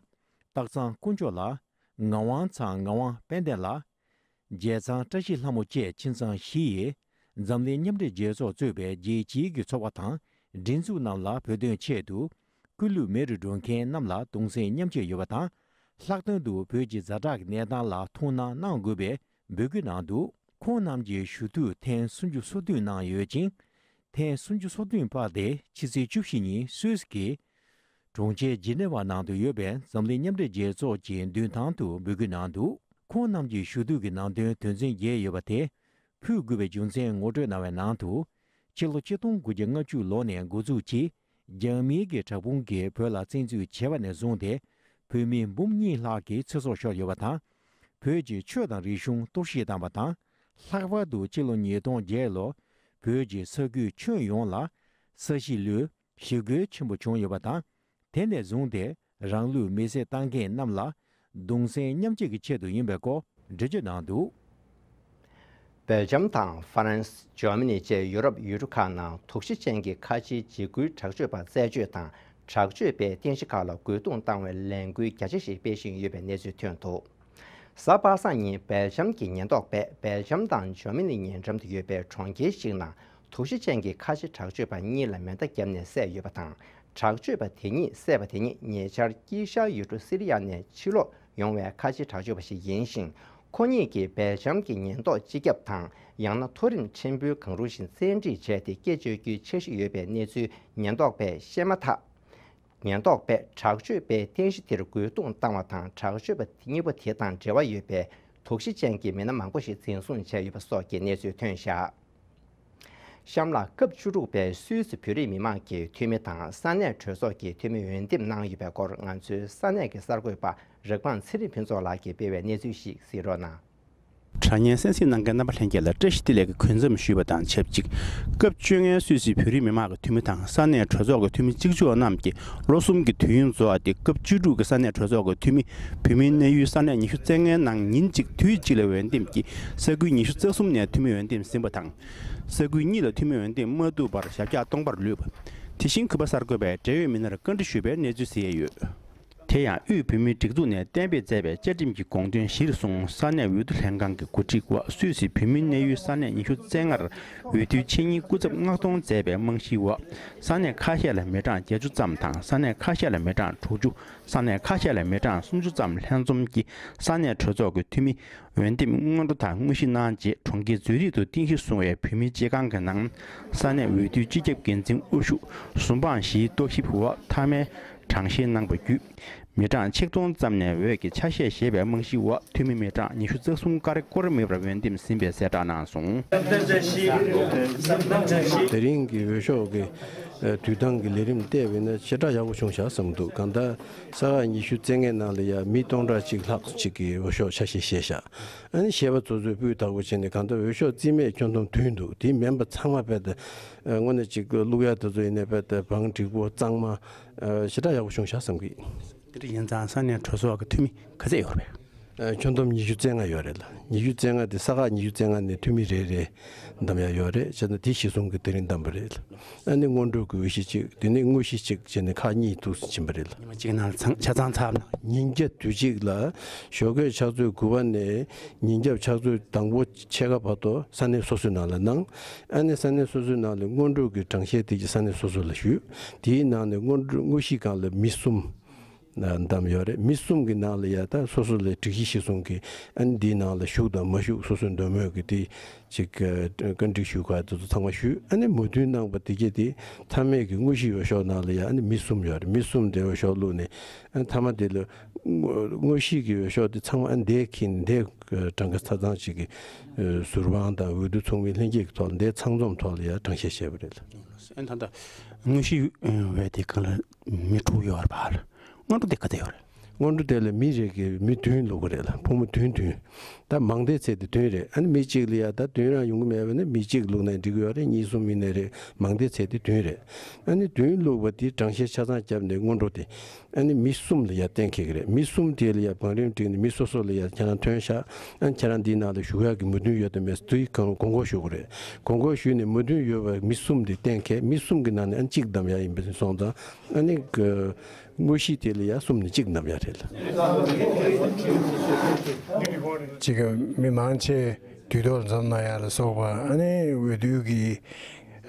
སྟག་ཚང་དཀོན་མཆོག་ལགས། ངག་དབང་ཚང་ངག་དབང་དཔལ་ལྡན་ལགས། རྒྱལ་ཚང་བཀྲ་ཤིས་ལྷ་མོ་བཅས་ཁྱིམ་ཚང་བཞི་ཡིས་འཛམ་གླིང་མཉམ་འབྲེལ་རྒྱལ་ཚོགས་གཙོས་པའི་རྒྱལ་སྤྱིའི་གི་ཚོགས་པ་དང་སྒྲིག་འཛུགས་རྣམས་ལ་བོད་དོན་ཆེད་དུ་སྐུ་ལུས་མེ་རུ་སྒྲོན་མཁན་རྣམས་ལ་གདུང་སེམས་མཉམ་སྐྱེད་ཡོད་པ་དང་། ལྷག་དོན་དུ་བོད་ཀྱི་ཛ་དྲག་གི་གནས་སྟངས་ལ་ཐུགས་སྣང་གནང་དགོས་པའི་འབོད་སྐུལ་གནང་འདུག། ཁོང་རྣམས་ཀྱིས་ཞུ་གཏུག་ཐེངས་སུམ་ཅུ་སོ་བདུན་གནང་ཡོད་ཅིང་། ཐེངས་སུམ་ཅུ་སོ་བདུན་པ་དེ་ཕྱི་ཚེས་བཅུ་བཞི་ཉིན་སུད་སི་གི་གྲོང་ཁྱེར་ཇི་ནེ་ཝ་ནང་དུ་ཡོད་པའི་འཛམ་གླིང་མཉམ་འབྲེལ་རྒྱལ་ཚོགས་ཀྱི་མདུན་ཐང་དུ་འབོད་སྐུལ་གནང་འདུག། ཁོང་རྣམས་ཀྱི་ཞུ་གཏུག་གི་ནང་དོན་དོན་ཚན་བརྒྱད་ཡོད་པ་དེ། ཕུལ་དགོས་པའི་རྒྱུ་མཚན་ངོ་སྤྲོད་གནང་བའི་ནང་དུ། ཕྱི་ལོ་ཆིག་སྟོང་དགུ་བརྒྱ་ལྔ་བཅུ་ལོ་ནས་འགོ་འཛུགས་ཀྱིས་རྒྱ་མིའི་གི་དྲག་དཔུང་གིས་བོད་ལ་བཙན་འཛུལ་བྱས་པ་ནས་བཟུང་སྟེ། བོད་མི་འབུམ་གཉིས་ལྷག་གི་ཚེ་སྲོག་ཤོར་ཡོད་པ་དང་། བོད་ཀྱི་ཆོས་དང་རིག་གཞུང་གཏོར་བཤིག་བཏང་བ་དང་། ལྷག་པར་དུ་ཕྱི་ལོ་ཉིས་སྟོང་བརྒྱད་ལོ། བོད་ཀྱི་ས་ཁུལ་ཁྱོན་ཡོངས་ལ་ས་གཞི་ལུད་ཞི་རྒོལ་ཆེན་པོ་བྱུང་ཡོད་པ་དང་། དེ་ནས་བཟུང་སྟེ་རང་ལུས་མེར་སྲེག་བཏང་མཁན་རྣམས་ལ་གདུང་སེམས་མཉམ་སྐྱེད་ཀྱི་ཆེད་དུ་ཡིན་པའི་སྐོར་འགྲེལ་བརྗོད་གནང་འདུག། སྦེལ་ཇམ་དང་ཧྥ་རན་སི། འཇར་མ་ནི་བཅས་ཡུ་རོབ་ཡུལ་གྲུ་ཁག་ནང་དོགས་གཞི་ཅན་གྱི་ཁ་ཆེའི་འཇིགས་སྐུལ་དྲག་སྤྱོད་པ་རྩད་གཅོད་དང་། དྲག་སྤྱོད་པའི་རྟེན་གཞི་ཁག་ལ་རྒོལ་རྡུང་བཏང་བའི་ལས་འགུལ་རྒྱ་ཆེ་ཞིག་སྤེལ་བཞིན་ཡོད་པའི་གནས་ཚུལ་ཐོན་འདུག། གཟའ་པ་སངས་ཉིན་སྦེལ་ཇམ་གྱི་ཉེན་རྟོག་པས་སྦེལ་ཇམ་དང་འཇར་མ་ནི་ཉེ་འགྲམ་དུ་ཡོད་པའི་གྲོང་ཁྱེར་ཞིག་ནང་དོགས་གཞི་ཅན་གྱི་ཁ་ཆེ་དྲག་སྤྱོད་པ་གཉིས་ལ་མེ་མདའ་བརྒྱབ་ནས་བསད་ཡོད་པ་དང་། དྲག་སྤྱོད་པ་དེ་ཉིད་བསད་པ་དེ་ཉིད་ཉེ་ཆར་དཀྱིལ་ཤར་ཡུལ་གྲུ་སི་རི་ཡ་ནས་ཕྱིར་ལོག་ཡོང་བའི་ཁ་ཆེ་དྲག་སྤྱོད་པ་ཞིག་ཡིན་ཞིང་། ཁོ་གཉིས་ཀྱིས་སྦེལ་ཇམ་གྱི་ཉེན་རྟོག་སྤྱི་ཁྱབ་དང་། ཡང་ན་མཐོ་རིམ་ཁྲིམས་དཔོན་གང་རུང་ཞིག་བཙན་ཁྲིད་བྱས་ཏེ་སྐད་བཅོལ་རྒྱུའི་འཆར་གཞི་ཡོད་པའི་གནས་ཚུལ་ཉེན་རྟོག་པས་ཤེས་མ་ཐག། ཉེན་རྟོག་པས་དྲག་སྤྱོད་པའི་རྟེན་གཞི་དེར་རྒོལ་རྡུང་བཏང་བ་དང་། དྲག་སྤྱོད་པ་གཉིས་པོ་དེ་དང་འབྲེལ་བ་ཡོད་པའི་དོགས་གཞི་ཅན་གྱི་མི་སྣ་མང་པོ་ཞིག་འཛིན་བཟུང་བྱས་ཡོད་པ་སོགས་ཀྱི་གནས་ཚུལ་ཐོན་བཞག། གཤམ་ལ་སྐབས་བཅུ་དྲུག་པའི་སུད་སི་བོད་རིགས་མི་མང་གི་འཐུས་མི་དང་ས་གནས་གྲོས་ཚོགས་ཀྱི་འཐུས་མི་འོས་འདེམས་གནང་ཡོད་པའི་སྐོར་ང་ཚོའི་ས་གནས་ཀྱི་གསར་འགོད་པ་རིག་པང་ཚེ་རིང་ཕུན་ཚོགས་ལགས་ཀྱིས་སྤེལ་བའི་གནས་ཚུལ་ཞིག་གཟིགས་རོགས་གནང་། དྲ་བརྙན་གསན་གཟིགས་གནང་མཁན་རྣམ་པ་ལྷན་རྒྱས་ལ་བཀྲ་ཤིས་བདེ་ལེགས་ཀྱི་གུས་འཛོམས་ཞུས་པ་དང་ཆབས་ཅིག། སྐབས་བཅོ་ལྔའི་སུད་སི་བོད་རིགས་མི་མང་གི་འཐུས་མི་དང་ས་གནས་གྲོས་ཚོགས་ཀྱི་འཐུས་མི་གཅིག་ལྕོགས་རྣམས་ཀྱིས་ལོ་གསུམ་གྱི་དུས་ཡུན་རྫོགས་ཏེ། སྐབས་བཅུ་དྲུག་གི་ས་གནས་གྲོས་ཚོགས་ཀྱི་འཐུས་མི་བོད་མིའི་གནས་ཡུལ་ས་གནས་ཉི་ཤུ་རྩ་ལྔའི་ནང་ཉིན་གཅིག་དུས་གཅིག་ལ་འོས་འདེམས་ཀྱིས་ས་ཁུལ་ཉི་ཤུ་རྩ་གསུམ་ནས་འཐུས་མི་འོས་འདེམས་ཟིན་པ་དང་། ས་ཁུལ་གཉིས་ལ་འཐུས་མི་འོས་འདེམས་མ་ཐུབ་པར་ཞབས་བཀྱག་སྟོང་པར་ལུས་པ། དེ་བཞིན་གུས་པ་གསར་འགོད་པས་འབྲེལ་ཡོད་མི་སྣར་བཀའ་འདྲི་ཞུས་པའི་གནས་ཚུལ་གཟིགས་ཡས་ཡོད། དེ་ཡང་དབུས་བོད་མིའི་སྒྲིག་འཛུགས་ནས་གཏན་འབེབས་མཛད་པའི་བཅའ་ཁྲིམས་ཀྱི་དགོངས་དོན་གཞིར་བཟུང་ས་གནས་འོས་བསྡུ་ལྷན་ཁང་གི་གོ་སྒྲིག་འོག་སུད་སི་བོད་མིའི་གནས་ཡུལ་ས་གནས་ཉི་ཤུ་རྩ་ལྔར་འོས་བསྡུའི་ཆེད་གཉེར་སྐུ་ཚབ་མངགས་གཏོང་མཛད་པའི་རྨང་གཞིའི་འོག་ས་གནས་ཁ་ཤས་ལ་མི་གྲངས་བརྒྱད་ཅུ་ཙམ་དང་ས་གནས་ཁ་ཤས་ལ་མི་གྲངས་དྲུག་ཅུ། ས་གནས་ཁ་ཤས་ལ་མི་གྲངས་སུམ་ཅུ་ཙམ་ལྷན་འཛོམས་ཀྱིས་ས་གནས་གྲོས་ཚོགས་ཀྱི་འཐུས་མི་འོས་འདེམས་སྔོན་འགྲོ་དང་དངོས་གཞི་གནང་རྗེས་གྲོང་ཁྱེར་ཛུ་རིག་ཏུ་རྟེན་གཞི་བཟུང་བའི་བོད་མིའི་སྤྱི་ཁང་གི་ནང་ས་གནས་འོས་བསྡུའི་སྤྱི་ཁྱབ་འགན་འཛིན་དབུ་བཞུགས་ཟུར་དཔང་བཞིའི་རྟོག་ཞིབ་འོག་མཐའ་མའི་གྲངས་བཤེར་གནང་བ་བརྒྱུད། མི་གྲངས་ཆིག་སྟོང་ཙམ་ནས་འོས་ཀྱི་ཆ་ཤས་བཞེས་པའི་རྨང་གཞིའི་འོག་འཐུས་མི་མི་གྲངས་ཉི་ཤུ་རྩ་གསུམ་ཀ་རེ་སྐོར་མེད་པར་འོས་འདེམས་ཟིན་པའི་གསལ་བསྒྲགས་གནང་སོང་། དེ་རིང་གི་འོས་ཤོག་གི་དུས་ཐང་གི་ལས་རིམ་བལྟས་པ་ཡིན་ན་ཞེ་དྲག་ཡག་པོ་བྱུང་བཞག་བསམ་འདུག། གང་ལྟར་ས་ག་ཉི་ཤུ་རྩ་ལྔའི་ནང་ལ་ཡང་མི་སྟོང་ཕྲག་གཅིག་ལྷག་ཅིག་གིས་འོས་ཤོག་ཆ་ཤས་བཞེས་བཞག། ཨ་ནི་བཞེས་པ་ཚོ་ཚོས་སྤུས་དག་པོ་བྱས་ནས་གང་ལྟར་འོས་ཤོག་རྩིས་མེད་ཁྱོན་བསྡོམས་བདུན་འདུག། དེ་མིན་པ་ཚང་མ་དཔེ་དེ་དངོས་གནས་ཅིག་བླུག་ཡ་དེ་ཚོ་ཡིན་ནའི་དཔེ་དེ་བང་འགྲིག་པོ་གཙང་མ་ཞེ་དྲག་ཡག་པོ་བྱུང་བཞག་བསམ་གི། དེ་འདྲ་ཡིན་ཙང་ས་གནས་གྲོས་ཚོགས་ཀྱི་འཐུས་མི་ག་ཚད་ཡོད་རེད། ཁྱོན་བསྡོམས་ཉི་ཤུ་རྩ་ལྔ་ཡོད་རེད་ལ། ཉི་ཤུ་རྩ་ལྔ་དེ་ས་ག་ཉི་ཤུ་རྩ་ལྔ་ནས་འཐུས་མི་རེ་རེ་བདམས་ཡ་ཡོད་རེད། བྱས་ན་དེ་གཞི་བཟུང་གི་དེ་རིང་བདམས་པ་རེད་ལ། ཨ་ནི་སྔོན་འགྲོ་གི་འོས་གཞི་གཅིག། དེ་ནས་དངོས་གཞི་གཅིག་བྱས་ནས་ཁག་གཉིས་འདུག་སེ་ཕྱིན་པ་རེད་ལ། ཉི་མ་གཅིག་ནང་ལ་ཚང་ཆ་ཚང་ཚར་ན། ཉིན་རྒྱབ་དུས་གཅིག་ལ་ཞོགས་ཀས་ཕྱག་ཚོད་དགུ་པ་ནས་ཉིན་རྒྱབ་ཕྱག་ཚོད་དང་པོ་ཕྱེད་ཀ་བར་དུ་ས་གནས་སོ་སོའི་ནང་ལ་གནང་། ཨ་ནི་ས་གནས་སོ་སོའི་ནང་ལ་སྔོན་འགྲོ་གི་གྲངས་བཤེར་དེ་གྱི་ས་གནས་སོ་སོ་ལ་ཞུས། དེའི་ནང་ནས་སྔོན་འགྲོ་དངོས་གཞི་སྒང་ལ་མི་གསུམ་བདམས་ཡོད་རེད། མི་གསུམ་གྱི་ནང་ལ་ཡ་ད་སོ་སོ་ལ་སྒྲིག་གཞི་གཞིར་བཟུང་གི་ཨ་ནི་འདིའི་ནང་ལ་ཞུགས་དང་མ་ཞུགས་སོ་སོའི་འདོད་མོས་ཀྱི་དེ་ཅིག་བཀའ་འདྲི་ཞུ་ག་དེ་ཚོ་ཚང་མ་ཞུས། ཨ་ནི་མོས་མཐུན་གནང་པ་དེ་གྱད་དེ་མཐའ་མའི་གི་དངོས་གཞིའི་འོས་ཤོག་ནང་ལ་ཡ་ཨ་ནི་མི་གསུམ་ཡོད་རེད། མི་གསུམ་དེ་འོས་ཤོག་བླུགས་ནས་ཨ་ནི་མཐའ་མ་དེ་ལ་དངོས་གཞི་གི་འོས་ཤོག་དེ་ཚང་མ་ཨ་ནི་འདས་ཁིན་འདས་གྲངས་ཀ་ཆ་ཚང་ཅིག་གི་ཟུར་དབང་དང་འོས་བསྡུ་ཚོགས་མི་ལྷན་རྒྱས་ཀྱི་ཐོག་ལ་འདས་ཚང་འཛོམས་ཐོག་ལ་ཡ་གྲངས་བཤེར་བྱས་པ་རེད། ཨ་ནི་ད་ལྟ་དངོས་གཞིའི་འོས་དེ་གང་ལ་མི་དྲུག་ཡོད་རེད་པ། སྔོན་འགྲོ་དེ་ག་ཚད་ཡོད་རེད། སྔོན་འགྲོ་དེ་ལ་མི་རེ་གི་མི་བདུན་བླུག་གི་རེད་ལ། ཕོ་མོ་བདུན་བདུན། ད་མང་མཐའི་ཚད་དེ་བདུན་རེད། ཨ་ནི་མི་གཅིག་ལ་ཡ་ད་བདུན་རང་ཡོང་གི་མེད་པ་ནི་མི་གཅིག་བླུག་ན་འགྲིག་གི་ཡོད་རེད། གཉིས་གསུམ་ཡིན་ནའི་རེད། མང་མཐའི་ཚད་དེ་བདུན་རེད། ཨ་ནི་བདུན་བླུག་པ་དེ་གྲངས་བཤེར་ཆ་ཚང་བརྒྱབ་ནས་སྔོན་འགྲོ་དེ་ཨ་ནི་མི་གསུམ་ལ་ཡ་གཏན་འཁེལ་གི་རེད། མི་གསུམ་དེ་ལ་ཡ་བང་རིམ་བསྒྲིགས་ནས་མི་སོ་སོ་ལ་ཡ་ཁྱེད་རང་ཐོན་ཤག། ཨ་ནི་ཁྱེད་རང་འདིའི་ནང་ལ་ཞུགས་ཡག་གི་མོས་མཐུན་ཡོད་དམ་མེད་དེ་གོང་གོང་བཀུར་ཞུ་གི་རེད། གོང་བཀུར་ཞུས་ནས་མོས་མཐུན་ཡོད་པ་མི་གསུམ་དེ་གཏན་འཁེལ། མི་གསུམ་གི་ནང་ནས་ཨ་ནི་གཅིག་བདམས་ཡ་ཡིན་པ་སོང་ཙང་ཨ་ནི་གི་དངོས་གཞི་དེ་ལ་ཡང་གསུམ་ནས་གཅིག་བདམས་ཡ་རེད་ལ། གཅིག་གི་མི་མང་ཆེ་དུས་ཐོག་འཛོམས་གནང་ཡ་ལ་སོགས་པ་ཨ་ནི་འོས་བསྡུ་གི་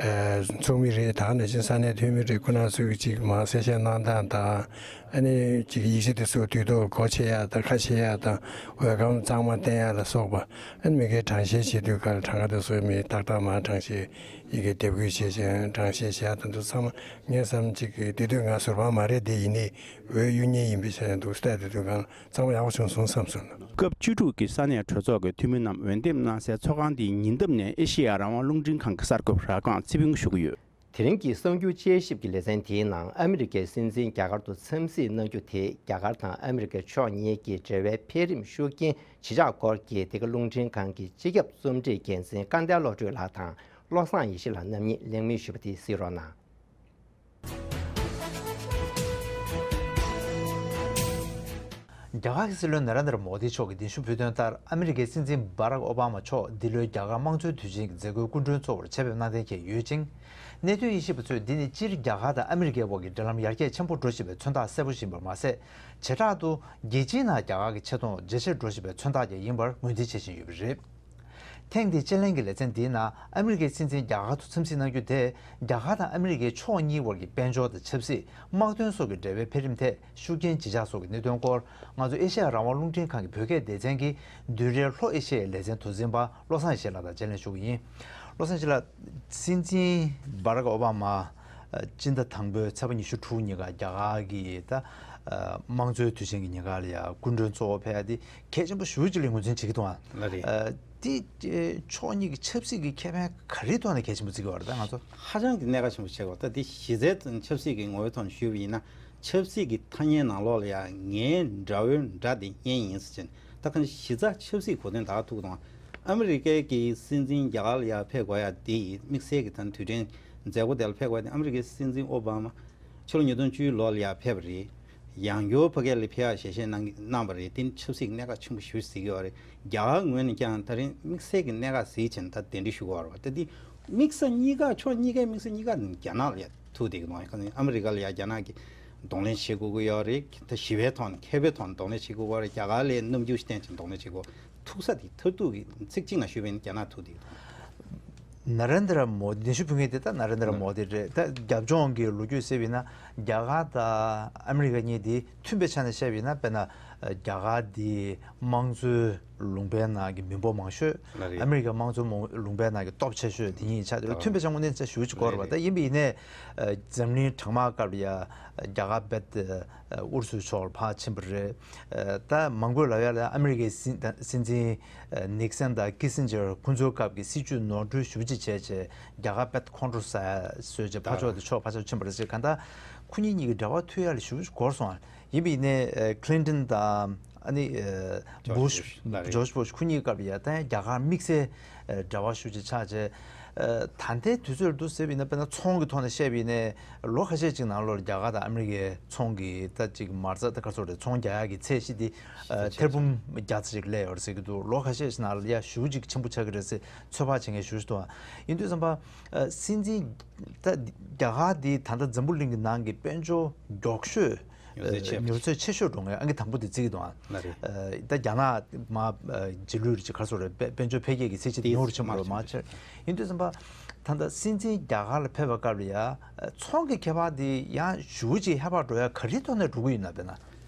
ཚོགས་མི་རེད། ད་ནང་བཞིན་ས་གནས་འཐུས་མི་རེད། ཁོ་རང་ཚོས་ཅིག་མར་གསལ་བཤད་གནང་སྟངས་དང་། ཨ་ནི་ཅིག་ཡིག་ཆ་དེ་ཚོ་དུས་ཐོག་སྒོ་ཕྱེ་ཡག་དང་ཁ་ཕྱེ་ཡག་དང་། འོས་སྒམ་གཙང་མ་བསྟན་ཡག་ལ་སོགས་པ། ཨ་ནི་མི་སྒེར་གྲངས་བཤེར་བྱེད་དུས་ག་ལ་གྲངས་ཀ་དེ་ཚོ་མི་ཏག་ཏག་མར་གྲངས་བཤེར། ཡི་གེ་དེབ་འགོད་བྱེད་ཅིང་གྲངས་བཤེར་བྱེད་ཡག་དེ་ཚོ་ཚང་མ་ངས་བསམ་ཅིག་དེ་དུས་ང་ཟུར་པ་མ་རེད་དེ། ཡིན་ནའི་འོས་གཡུག་མཁན་ཡིན་པའི་ཆ་ནས་འདུག་སྟེ། དེ་དུས་ག་ལ་ཚང་མ་ཡག་པོ་བྱུང་སོང་བསམ་སོང་། སྐབས་བཅུ་དྲུག་གི་ས་གནས་གྲོས་ཚོགས་ཀྱི་འཐུས་མི་རྣམས་འོས་འདེམས་གནང་སའི་ཚོགས་ཁང་དེའི་ཉེ་འདབས་ནས་ཨེ་ཤེ་ཡ་རང་དབང་རླུང་འཕྲིན་ཁང་གི་གསར་འགོད་པ་ར་སྒང་ཚེ་ཕུན་ཞུ་གི་ཡོད། དེ་རིང་གི་གསར་འགྱུར་དཔྱད་ཞིབ་ཀྱི་ལེ་ཚན་དེའི་ནང་ཨ་མི་རི་ཀའི་སྲིད་འཛིན་རྒྱ་གར་དུ་འཚམས་གཟིགས་གནང་རྒྱུ་དེས་རྒྱ་གར་དང་ཨ་མི་རི་ཀའི་ཕྱོགས་གཉིས་ཀྱི་འབྲེལ་བའི་འཕེལ་རིམ་ཤུགས་རྐྱེན་ཇི་ཆགས་སྐོར་གྱི་འདི་ག་རླུང་འཕྲིན་ཁང་གི་སྤྱི་ཁྱབ་རྩོམ་སྒྲིག་འགན་འཛིན་སྐལ་ལྡན་བློ་གྲོས་ལགས་དང་བློ་བཟང་ཡེ་ཤེས་ལགས་རྣམ་གཉིས་གླེང་མོལ་ཞུས་པ་དེ་གཟིགས་རོགས་གནང་། རྒྱ་གར་གྱི་སྲིད་བློན་ན་རེན་དྲ་མོ་དི་མཆོག་གིས་གདན་ཞུ་ཕུལ་དོན་ལྟར། ཨ་མི་རི་ཀའི་སྲིད་འཛིན་བྷ་རག་ཨོ་བྷ་མ་མཆོག་འདི་ལོའི་རྒྱ་གར་དམངས་གཙོའི་དུས་ཆེན་གྱི་མཛད་སྒོའི་སྐུ་མགྲོན་གཙོ་བོར་ཆེད་ཕེབས་གནང་གཏན་འཁེལ་ཡོད་ཅིང་། གནད་དོན་དབྱེ་ཞིབ་པ་ཚོས་འདི་ནི་སྤྱིར་རྒྱ་གར་དང་ཨ་མི་རི་ཀའི་དབར་གྱི་འབྲེལ་ལམ་ཡར་རྒྱས་ཆེན་པོ་འགྲོ་བཞིན་པའི་མཚོན་རྟགས་གསལ་པོ་ཞིག་ཡིན་པར་མ་ཟད། བྱེ་བྲག་ཏུ་རྒྱལ་སྤྱིའི་ནང་རྒྱ་གར་གྱི་ཆེ་མཐོང་ཇེ་ཆེར་འགྲོ་བཞིན་པའི་མཚོན་རྟགས་ཀྱང་ཡིན་པར་ངོས་འཛིན་བྱེད་བཞིན་ཡོད་པ་རེད། ཐེངས་འདིའི་དཔྱད་གླེང་གི་ལེ་ཚན་འདིའི་ནང་ཨ་མི་རི་ཀའི་སྲིད་འཛིན་རྒྱ་གར་དུ་འཚམས་གཟིགས་གནང་རྒྱུ་དེས་རྒྱ་གར་དང་ཨ་མི་རི་ཀའི་ཕྱོགས་གཉིས་དབར་གྱི་དཔལ་འབྱོར་དང་ཆབ་སྲིད། དམག་དོན་སོགས་ཀྱི་འབྲེལ་བའི་འཕེལ་རིམ་ཐད་ཤུགས་རྐྱེན་ཇི་ཆགས་སོགས་ཀྱི་གནད་དོན་སྐོར། ང་ཚོ་ཨེ་ཤེ་ཡ་རང་དབང་རླུང་འཕྲིན་ཁང་གི་བོད་སྐད་སྡེ་ཚན་གྱི་བདུན་རེའི་ལྷོ་ཨེ་ཤེ་ཡའི་ལེ་ཚན་དུ་འཛིན་པ་བློ་བཟང་ཡེ་ཤེས་ལགས་དང་དཔྱད་གླེང་ཞུ་གི་ཡིན། བློ་བཟང་ཡེ་ཤེས་ལགས། སྲིད་འཛིན་བྷ་རག་ཨོ་བྷ་མ་སྤྱི་ཟླ་དང་པོའི་ཚེས་པ་ཉི་ཤུ་དྲུག་ཉིན་ཀ་རྒྱ་གར་གྱི་ད་དམངས་གཙོའི་དུས་ཆེན་གྱི་ཉིན་ཀ་ལ་ཡ་སྐུ་མགྲོན་གཙོ་བོ་ཕེབས་ཡ་དེ་གལ་ཆེན་པོ་ཞེ་པོ་ཅིག་ལ་ངོས་འཛིན་བྱེད་ཀྱི་འདུག་ཨ། ལགས་རེད། ཨ། དེ་ཕྱོགས་གཉིས་ཀྱི་ཆབ་སྲིད་ཀྱི་ཁེ་ཕན་ག་རེའི་ཐོག་ནས་གལ་ཆེན་པོ་བརྩི་གི་ཡོད་རེད། ད་ང་ཚོ་ཧ་ཅང་གི་གནད་འགག་ཆེན་པོ་ཆགས་ཀྱི་ཡོད། ད་དེ་གཞི་རྩའི་ཆབ་སྲིད་ཀྱི་ངོ་བོའི་ཐོག་ནས་ཞུས་པ་ཡིན་ན། ཆབ་སྲིད་ཀྱི་ཐ་སྙད་ནང་ལོགས་ལ་ཡང་ངའི་དགྲ་བོའི་དགྲ་དེ་གཉེན་ཡིན་ཟེར་བྱས། ད་གང་གཞི་རྩ་ཆབ་སྲིད་གོ་དོན་ད་ག་ཐུག་དང་། ཨ་མི་རི་ཀའི་གི་སྲིད་འཛིན་རྒྱ་གར་ལ་ཡར་ཕེབས་དགོས་ཡ་དེ་དམིགས་བསལ་གྱི་ད་དུས་དྲན་མཛད་སྒོ་དེ་ལ་ཕེབས་དགོས་ཡ་དེ། ཨ་མི་རི་ཀའི་སྲིད་འཛིན་ཨོ་བྷ་མ་ཕྱི་ལོ་ཉིས་སྟོང་བཅུའི་ལོ་ལ་ཡར་ཕེབས་པ་རེད། ཡང་སྐྱར་ཕ་གི་ལ་ཕེབས་ཡ་ཞལ་བཞེས་གནང་གནང་བ་རེད། དེ་ནི་ཆབ་སྲིད་ཀྱི་གནད་འགག་ཆེན་པོ་ཞེ་པོ་ཅིག་གཟིགས་ཀྱི་ཡོད་རེད། རྒྱ་གར་ངོས་ནས་ཀྱང་ད་རིང་དམིགས་བསལ་གྱི་གནད་འགག་གཟིགས་བྱས་ནས་ད་གདན་འདྲེན་ཞུ་དགོས་རེད་པ། ད་དེ་དམིགས་ས་གཉིས་ཀ་ཕྱོགས་གཉིས་ཀའི་དམིགས་ས་གཉིས་ཀ་རྒྱ་ནག་ལ་ཡ་ཐུག་བསྡད་ཀྱི་འདུག་ཨ་མི་རི་ཀ་ལ་ཡ་རྒྱ་ནག་གིས་གདོང་ལེན་བྱེད་དགོས་ཀྱི་ཡོད་རེད། ད་ཞི་བའི་ཐོག་ནས་མཁས་པའི་ཐོག་ནས་གདོང་ལེན་བྱེད་དགོས་ཀྱི་ཡོད་རེད། རྒྱ་གར་ལ་རྣམ་འགྱུར་བསྟན་བྱས་གདོང་ལེན་བྱེད་དགོས། ཐུག་ས་དེ་མཐར་ཐུག་གི་ཚིག་གཅིག་ནང་ཞུས་པ་ཡིན་ན་རྒྱ་ནག་ཐུག་བསྡད་ཀྱི་འདུག་ན་རེན་དྲ་མོ་དི་གདན་ཞུ་ཕུལ་མཁན་དེ་ད་ན་རེན་དྲ་མོ་དི་རེད། ད་རྒྱབ་ལྗོངས་ཀྱི་ལོ་རྒྱུས་ཟེར་བ་ཡིན་ན་རྒྱ་གར་དང་ཨ་མི་རི་ཀ་གཉིས་དེ་མཐུན་པའི་ཆ་ནས་བཤད་པ་ཡིན་ན། དཔེར་ན་རྒྱ་གར་དེ་དམངས་གཙོའི་ལུང་པའི་ནང་གི་མི་འབོར་མང་ཤོས། ལགས་རེད། ཨ་མི་རི་ཀའི་དམངས་གཙོའི་མང་ལུང་པའི་ནང་གི་སྟོབས་ཆེ་ཤོས་དེ་གཉིས་ཆགས་ཏེ། ལགས། མཐུན་པའི་ཆ་དངོས་གནས་ཆ་ཞེ་པོ་ཅིག་དགོས་རེད་པ། ལགས་རེད། ད་ཡིན་པ་ཡིན་ནའི་འཛམ་གླིང་གྲང་དམག་སྐབས་ལ་ཡ་རྒྱ་གར་རྦད་ཨུ་རུ་སུའི་ཕྱོགས་ལ་ཕར་ཕྱིན་པ་རེད། ད་མང་པོས་ལབ་ཡ་ལ་ཨ་མི་རི་ཀའི་སྲིད་སྲིད་འཛིན་ནིག་སན་དང་ཀི་སིན་ཇར་ཁོང་ཚོའི་སྐབས་ཀྱི་སྲིད་བྱུས་ནོར་འཁྲུལ་ཞེ་པོ་ཅིག་བྱས་བྱས་རྒྱ་གར་རྦད་ཁོང་ཁྲོ་ཟ་ཡ་བཟོས་བྱས་ཕར་ཕྱོགས་དེ་ཕྱོགས་ཕར་ཕྱོགས་ཕྱིན་པ་རེད་ཟེར། གང་ལྟར་ཁོ་གཉིས་གཉིས་ཀྱི་འབྲེལ་བ་མཐུད་ཡ་ལ་ཞེ་པོ་ཅིག་འགོར་སོང་། ཡིན་པ་ཡིན་ནའི་ཨ་ཀི་ལིན་ཊོན་དང་ཨ་ནི་ཨ་ཇོརྗ་བྷུ་ཤ། ལགས་རེད། ཇོརྗ་བྷུ་ཤ་ཁོ་གཉིས་སྐབས་ལ་ཡ་ད་ཡང་རྒྱ་གར་དམིགས་བསལ་ཨ་འབྲེལ་བ་ཤུགས་ཆེ་ཆགས་བྱས། ཨ་ད་ལྟའི་དུས་ཚོད་ལ་འདུག་ཟེར་བ་ཡིན་ན། དཔེར་ན་ཚོང་གི་ཐོག་ནས་བཤད་པ་ཡིན་ནའི་ལོ་ཁ་ཤས་ཅིག་ནང་ལོགས་ལ་རྒྱ་གར་དང་ཨ་མི་རི་ཀའི་ཚོང་གི་ད་ཅིག་མ་རྩ་ད་ག་ཚོད་རེད། ཚོང་རྒྱག་ཡག་གི་ཚད་གཞི་དེ་ཨ་ཐེར་འབུམ་བརྒྱ་ཙམ་ཞིག་སླེབས་ཡོད་རེད་ཟེར་གྱི་འདུག་ལོ་ཁ་ཤས་ཤིག་ནང་ལ་ཡ་ཞེ་པོ་ཅིག་ཆེན་པོ་ཆགས་ཀྱི་རེད་ཟེར་ཚོད་དཔག་བྱེད་མཁན་ཞེ་པོ་ཅིག་འདུག་ཡིན་དུས་ཙམ་པ་ཨ་སྲིད་འཛིན་ད་རྒྱ་གར་འདི་ད་ལྟ་འཛམ་བུ་གླིང་གི་ནང་གི་དཔལ་འབྱོར་མགྱོགས་ཤོས་མྱུར་ཚད་ཆེ་བ། མྱུར་ཚད་ཆེ་ཤོས་འགྲོ་མཁན་ཨང་ཀི་དང་པོ་དེ་བརྩི་གི་འདུག་ཨ། ལགས་རེད། ཨ་ད་རྒྱ་ནག་མར་ཨ་རྗེས་ལུས་རེད་ཅེས་ག་རེ་ཟེར་དགོས་རེད། དཔལ་དཔལ་འབྱོར་འཕེལ་རྒྱས་ཀྱི་ཚད་གཞི་དེ་མྱུར་ཆེན་པོ་རེད། མར་ཆེ། ཡིན་དུས་ཙམ་པ་ད་ལྟ་སྲིད་འཛིན་རྒྱ་གར་ལ་ཕེབས་པའི་སྐབས་ལ་ཡ་ཨ་ཚོང་གི་ཁྱད་པར་དེ་ཡང་ཞེ་པོ་ཅིག་ཧེ་བག་འགྲོ་ཡ་ག་རེའི་ཐོག་ནས་འགྲོ་གི་ཡོད་ན། དཔེར་ན།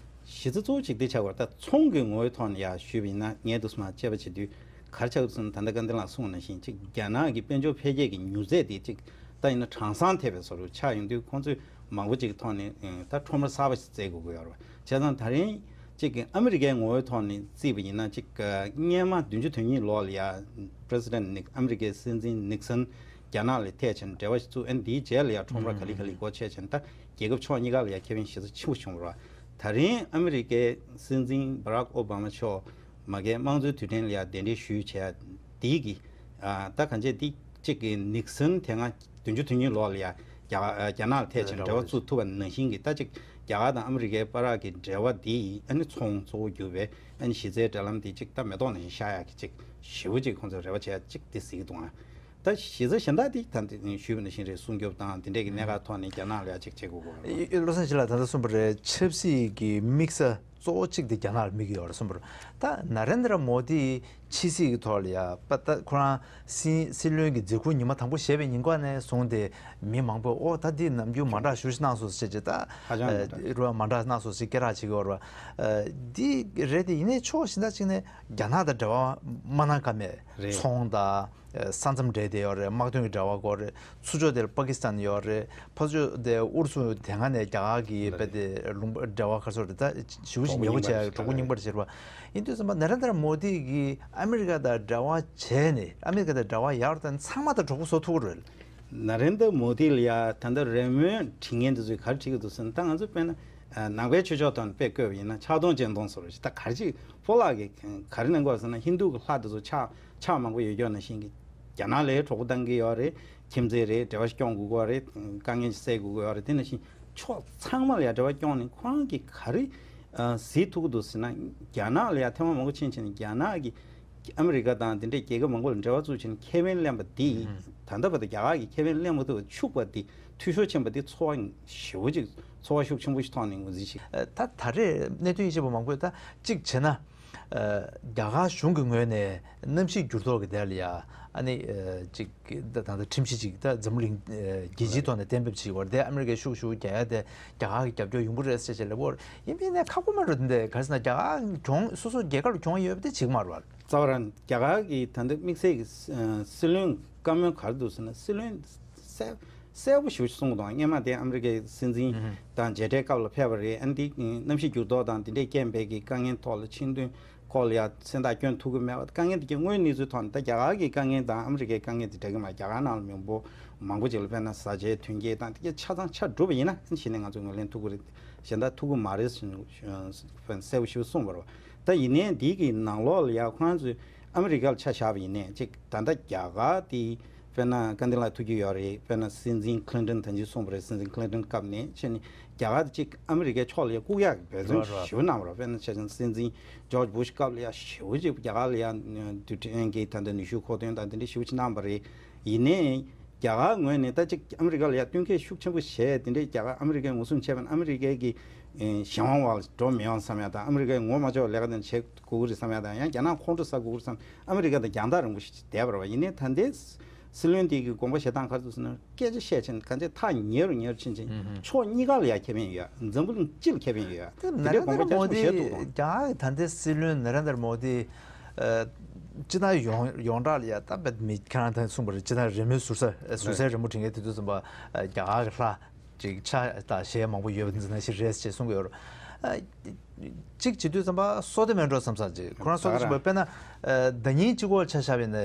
གཞི་རྩ་གཙོ་བོ་གཅིག་དེ་ཆགས་པ་རེད། ད་ཚོང་གི་ངོ་བོའི་ཐོག་ནས་ཡ་ཞུས་པ་ཡིན་ན། ངས་འདུག་སེ་མར་དཔྱད་པ་བྱེད་དུས། ག་རེ་ཆགས་འདུག་ཟེར་ན། ད་ལྟ་སྐལ་ལྡན་ལགས་གསུངས་པ་ནང་བཞིན་ཅིག་རྒྱ་ནག་གི་དཔལ་འབྱོར་འཕེལ་རྒྱས་ཀྱི་མྱུར་ཚད་དེ་ཅིག་ད་ཡིན་ན་གྲངས་ཚང་ཐེབས་པའི་བཟོ་འདྲ་ཆགས་ཡོང་དུས། ཁོང་ཚོས་མང་པོ་ཅིག་གི་ཐོག་ནས་ཨེ་ད་ཁྲོམ་ར་གསར་པ་ཞིག་བཙལ་དགོས་ཀྱི་ཡོད་རེད་པ། བྱས་ཙང་ད་རིང་ཅིག་གི་ཨ་མི་རི་ཀའི་ངོ་བོའི་ཐོག་ནས་བརྩིས་པ་ཡིན་ན། ཅིག་སྔོན་མ་བདུན་ཅུ་དོན་གཉིས་ལོ་ལ་ཡ་President Nick- ཨ་མི་རི་ཀའི་སྲིད་འཛིན་ནིག་སན་རྒྱ་ནག་ལ་ཐད་བྱས་ནས་འབྲེལ་བ་ཞིག་བཙུགས། ཨ་ནི་དེའི་རྗེས་ལ་ཡ་ཁྲོམ་ར་ག་ལེ་ག་ལེ་སྒོ་ཕྱེ་བྱས་ནས། ད་རྒྱལ་ཁབ་ཕྱོགས་གཉིས་ཀ་ལ་ཡ་ཁེ་ཕན་གཞི་རྩ་ཆེན་པོ་བྱུང་བ་རེད་པ། ད་རིང་ཨ་མི་རི་ཀའི་སྲིད་འཛིན་Barack Obama མཆོག་མ་གིའི་དམངས་གཙོའི་དུས་དྲན་ལ་ཡ་གདན་འདྲེན་ཞུས་བྱས་དེའི་གི་ཨ་ད་གང་བྱས་དེ་གཅིག་གི་ནིག་སན་དེ་སྔ་བདུན་ཅུ་དོན་གཉིས་ལོ་ལ་ཡ་རྒྱ་གར་རྒྱ་ནག་ལ་ཐད་བྱས་ནས་འབྲེལ་བ་བཙུགས་ཐུབ་པ་ནང་བཞིན་གྱི། ད་ཅིག་རྒྱ་གར་དང་ཨ་མི་རི་ཀའི་བར་གྱི་འབྲེལ་བ་འདི་ཨ་ནི་ཚོང་གཙོ་བོ་གྱུར་པའི་ཨ་ནི་གཞི་རྩའི་འབྲེལ་ལམ་འདི་ཅིག་ད་མེ་ཏོག་ནང་བཞིན་ཤར་ཡག་གི་ཅིག་ཞེ་པོ་ཅིག་ཁོང་ཚོས་རེ་བ་བྱེད་ཡག་ཅིག་དེ་གཟིགས་ཀྱི་འདུག་ཨ། ད་གཞི་རྩ་གཞན་དག་དེ་ད་འདི་ཞུས་པ་ནང་བཞིན་རེད། སྲུང་སྐྱོབ་དང་དེ་འདྲས་ཀྱི་གནད་འགག་ཐོག་ནས་རྒྱ་ནག་ལ་ཡ་ཅིག་བྱེད་དགོས་ཀྱི་ཡོད་རེད། བློ་བཟང་ཡེ་ཤེས་ལགས་ད་ལྟ་གསུངས་པ་རེད། ཆབ་སྲིད་ཀྱི་དམིགས་ས་གཙོ་བོ་གཅིག་དེ་རྒྱ་ནག་ལ་དམིགས་ཀྱི་ཡོད་རེད་གསུངས་པ་རེད། ད་ན་རེན་དྲ་མོ་དི་ ཕྱི་སྲིད་ཀྱི་ཐོག་ལ་ཡ་པ་ད་ཁོ་རང་སྲིད་སྲིད་བློན་གྱི་མཛད་ཁུར་ཉི་མ་དང་པོ་བཞེས་པའི་ཉིན་ཀ་ནས་བཟུང་སྟེ་མི་མང་པོས་ཨོ་ད་འདི་ནམ་རྒྱུན་མ་འདྲ་ཞེ་པོ་ཅིག་གནང་སོང་ཟེར་བྱས་ད་ཧ་ཅང་མ་འདྲ། རུ་བ་མ་འདྲ་གནང་སོང་ཟེར་སྐད་གྲགས་བྱེད་ཀྱི་ཡོད་རེད་བ། འདི་རེད་དེ་ཡིན་ནའི་ཕྱོགས་གཞན་དག་ཅིག་ནས་རྒྱ་ནག་དང་འབྲེལ་བ་མ་གནང་ཀ་མེད། རེད། ཚོང་དང་ས་མཚམས་འབྲེལ་བསྡད་ཡོད་རེད། དམག་དོན་གྱི་འབྲེལ་བ་སྐོར་རེད། ཚུར་ཕྱོགས་དེར་པ་ཀི་སི་ཐན་ཡོད་རེད། ཕར་ཕྱོགས་དེ་ཨུ་རུ་སུ་དེ་སྔ་ནས་རྒྱ་གར་གྱི་རེད། དཔེ་དེ་ལུང་པ་འབྲེལ་བ་ག་ཚོད་རེད། ད་ཞེ་པོ་ཅིག་ཉེ་པོ་བྱས་གྲོགས་པོ་རྙིང་པ་རེད་ཟེར་བ། ཡིན་དུས་ཙམ་པ་ནེ་རེན་དར་མོ་དི་གིས་ཨ་མི་རི་ཀ་དང་འབྲེལ་བ་བྱས་ནས་ཨ་མི་རི་ཀ་དང་འབྲེལ་བ་ཡག་རུ་བཏང་ཚང་མ་དང་གྲོགས་པོ་བཟོ་ཐུབ་ཀྱི་རེད། ནེ་རེན་དར་མོ་དི་ལ་ཡ་ད་ལྟ་རེ་སྨོན་བྲིས་མཁན་དེ་ཚོས་ག་རེ་བྲིས་ཀྱི་འདུག་ཟེར་ན། ད་ང་ཚོ་དཔེར་ན་ཨ་ནང་པའི་ཆོས་ཕྱོགས་ཐོག་ནས་དཔེ་བཀོད་པ་ཡིན་ན་ཕྱག་སྟོང་སྤྱན་སྟོང་ཟེར་བ་ཞིག་ད་ག་རེ་ཅིག་སྤོ་ལགས་ཀྱིས་ག་རེ་གནང་གི་ཡོད་ཟེར་ན། ཧིན་དུ་གི་ལྷ་དེ་ཚོ་ཕྱག་ཕྱག་མང་པོ་ཡོད་ཀྱོག་ནང་བཞིན་གྱི་རྒྱ་ནག་ལ་གྲོགས་པོ་བཏང་གི་ཡོད་རེད། ཁྱིམ་མཚེས་རེད། འབྲེལ་བ་སྐྱོང་དགོས་ཀྱི་ཡོད་རེད། དཀའ་ངལ་སེལ་དགོས་ཀྱི་ཡོད་རེད། དེ་ནང་བཞིན་ཕྱོགས་ཚང་མ་ལ་ཡ་འབྲེལ་བ་སྐྱོང་ནས་ཁོ་རང་གིས་ག་རེ་ཨ་གཟིགས་ཐུབ་ཀྱི་འདུག་ཟེར་ན། རྒྱ་ནག་ལ་ཡ་ཐེངས་མ་མང་པོ་ཕྱིན་ཕྱིན་ནས་རྒྱ་ནག་གིས་ཨ་མི་རི་ཀ་དང་དེ་འདྲའི་རྒྱལ་ཁབ་མང་པོ་ལ་འབྲེལ་བ་བཙུགས་ཕྱིན་ཁེ་ཕན་ལེན་པ་འདི། ད་ལྟ་བར་དུ་རྒྱ་གར་གྱིས་ཁེ་ཕན་ལེན་མ་ཐུབ་པ་འཕྱུགས་པ་འདི། འཐུས་ཤོར་ཕྱིན་པ་འདི་ཚོར་བ་ཞེ་པོ་ཅིག་ཚོར་བ་ཤུགས་ཆེན་པོ་ཞིག་ཐོག་ནས་ངོས་འཛིན་ཞིག་ད་ད་རེས་གནད་དོན་ཡིད་ཆེས་པ་མང་པོས་ད་གཅིག་བྱས་ན། ཨ་རྒྱ་གར་གཞུང་གི་ངོས་ནས་གནམ་གཤིས་འགྱུར་ལྡོག་གི་དེ་ལ་ཡ་ཨ་ནི་ཨ་གཅིག་ད་ད་ད་ཁྲིམས་གཞི་གཅིག་ད་འཛམ་བུ་གླིང་ཨ་རྒྱལ་སྤྱིའི་ཐོག་ནས་གཏན་འབེབས་བྱེད་ཀྱི་ཡོད་རེད། དེ་ཨ་མི་རི་ཀའི་ཤུགས་ཞེ་པོ་རྒྱག་ཡ་དེ་རྒྱ་གར་གྱི་རྒྱབ་སྐྱོར་ཡོང་གི་རེད་ཟེར་བྱས་ལབ་ཀྱི་ཡོད་རེད། ཡིན་ནའི་ཁག་པོ་མ་རེད་དེ། ག་རེ་ཟེར་ན་རྒྱ་གར་གྱོང་སོ་སོ་རྒྱལ་ཁབ་ལ་གྱོང་ཡོད་པ་དེ་བྱེད་ཀྱི་མ་རེད་བ། རྩ་བ་རང་རྒྱ་གར་གྱི་ད་ལྟ་དམིགས་བསལ་གྱི་ཨ་སྲིད་བློན་བཀའ་མོལ་ག་རེ་འདུག་ཟེར་ན། སྲིད་བློན་གསལ་གསལ་པོ་ཞེ་པོ་ཞིག་གསུངས་འདུག་སྔོན་མ་དེ་ཨ་མི་རི་ཀའི་སྲིད་འཛིན་ཨུ་ཧུ། དང་མཇལ་འཕྲད་སྐབས་ལ་ཕེབས་པ་རེད། ཨ་ནི་དེ་གནམ་གཤིས་འགྱུར་ལྡོག་དང་དེ་འདྲའི་རྐྱེན་པས་ཀྱི་དཀའ་ངལ་ཐོག་ལ་ཆིངས་དོན་སྐོར་ལ་ཡ་མཚན་རྟགས་བསྐྱོན་ཐུབ་ཀྱི་མེད་པ། དཀའ་ངལ་དེ་གའི་དངོས་གནས་ཚུལ་ཐོག་ནས་ད་རྒྱ་གར་གྱི་དཀའ་ངལ་དང་ཨ་མི་རི་ཀའི་དཀའ་ངལ་དེ་འདྲ་གི་མ། རྒྱ་གར་ནང་ལ་མི་འབོར་མང་པོ་ཅིག་ལ་དཔེར་ན་བཟའ་བཅའི་མཐུན་རྐྱེན་དང་དེ་གའི་ཆ་ཚང་ཆ་འགྲུབ་པ་ཡིན་ན་ཨ་ནི་གཞི་ནས་ང་ཚོས་ངོས་ལེན་ཐུབ་ཀྱི་རེད། གཞན་དག་ཐུབ་ཀྱི་མ་རེད་ཟེར་གསལ་པོ་ཞིག་གསུངས་པ་རེད་བ། ད་ཡིན་ནའི་འདི་གི་ནང་ལོགས་ལ་ཡ་ཁོ་རང་ཚོས་ཨ་མི་རི་ཀ་ལ་ཆ་བཞག་པ་ཡིན་ནའི་གཅིག་ད་ལྟ་རྒྱ་གར་དེ་དཔེར་ན་བཀའ་བསྟན་ལ་ཐུག་རྒྱུ་ཡོད་རེད། དཔེར་ན་སྲིད་འཛིན་ཁི་ལིན་ཏོན་ད་ཅི་གསུངས་པ་རེད། སྲིད་འཛིན་ཁི་ལིན་ཏོན་སྐབས་ནས་ཕྱིན་ནས་རྒྱ་གར་དེ་གཅིག་ཨ་མི་རི་ཀའི་ཕྱོགས་ལ་ཡ་བཀུག་ཡག་གི་འབད་བརྩོན་རོ་རོ། ཞེ་པོ་གནང་བ་རེད། དཔེར་ན་ཆ་བཞག་ན་སྲིད་འཛིན་ཇོརྗ་བུ་ཤ་སྐབས་ལ་ཡ་ཞེ་པོ་ཅིག་རྒྱ་གར་ལ་ཡ་རྡུལ་ཕྲན་གྱི་ད་ལྟ་ནུས་ཤུགས་མཁོ་འདོན་དང་དེ་འདྲ་ཞེ་པོ་ཅིག་གནང་བ་རེད། ཡིན་ནའི་རྒྱ་གར་ངོས་ནས་ད་གཅིག་ཨ་མི་རི་ཀ་ལ་ཡ་བསྟུན་མཁས་ཤུགས་ཆེན་པོ་བྱས། དེ་འདྲའི་རྒྱ་གར་ཨ་མི་རི་ཀས་ངོ་སྲུང་བྱས་པ་ན་ཨ་མི་རི་ཀའི་གི་ཨེ་གཞན་དབང་འོག་ལ་འགྲོ་མི་ཡོང་བསམ་ཡ་དང་། ཨ་མི་རི་ཀས་ངོ་མ་ཆོག་ལས་ཀ་དེ་བྱེད་དགོས་ཀྱི་རེད་བསམ་ཡ་དང་། ཡང་རྒྱ་ནག་ཁོང་ཁྲོ་ཟ་དགོས་ཀྱི་རེད་བསམ། ཨ་མི་རི་ཀ་དང་རྒྱང་ཐག་རིང་པོ་ཞིག་བསྡད་པ་རེད་བ། ཡིན་ནའི་ད་ལྟའི་སྲིད་བློན་དེ་གི་དགོངས་པ་བཞེས་སྟངས་ག་རེ་འདུག་ཟེར་ན། སྐད་ཆ་བཤད་ཕྱིན་གང་ཆེ་ཐག་ཉེ་རུ་ཉེ་རུ་ཕྱིན་ཕྱིན་ཕྱོགས་གཉིས་ཀ་ལ་ཡ་ཁེ་ཕན་ཡོད། འཛམ་བུ་གླིང་སྤྱི་ལ་ཁེ་ཕན་ཡོད། དེ་ནེ་རེན་དྲ་མོ་དི་དགོངས་པ་ཆེན་པོ་བཞེས་འདུག་དང་། རྒྱ་གར་གྱི་ད་ལྟའི་སྲིད་བློན་ནེ་རེན་དྲ་མོ་དི་ཨ་སྤྱི་བཏང་ཡོངས་ཡོངས་གྲགས་ལ་ཡ་ད་བེད་མི་ཁྱེད་རང་ད་གསུངས་པ་རེད། སྤྱི་བཏང་རེ་སྨོན་ཟུར་ཟ་ཟུར་ཟའི་རེ་སྨོན་བྲིས་མཁན་དེ་དུས་ཙམ་པ་ཨ་རྒྱ་གར་གྱི་ལྷ་ཅིག་ཕྱག་དང་ཞལ་མང་པོ་ཡོད་པ་འདི་ནང་བཞིན་རེད་ཅེས་གསུང་གི་ཡོད་རེད། ཨ་གཅིག་བྱེད་དུས་ཙམ་པ་སོ་དེ་མེད་འགྲོ་བསམ་ས་ཅིག་ཁོ་རང་སོ་དེ་ད་ག་བྱུང་བ་རང་དཔེར་ན་ཨ་ཟླ་ཉིན་གཅིག་གོ་ཆ་བཞག་པ་ཡིན་ན་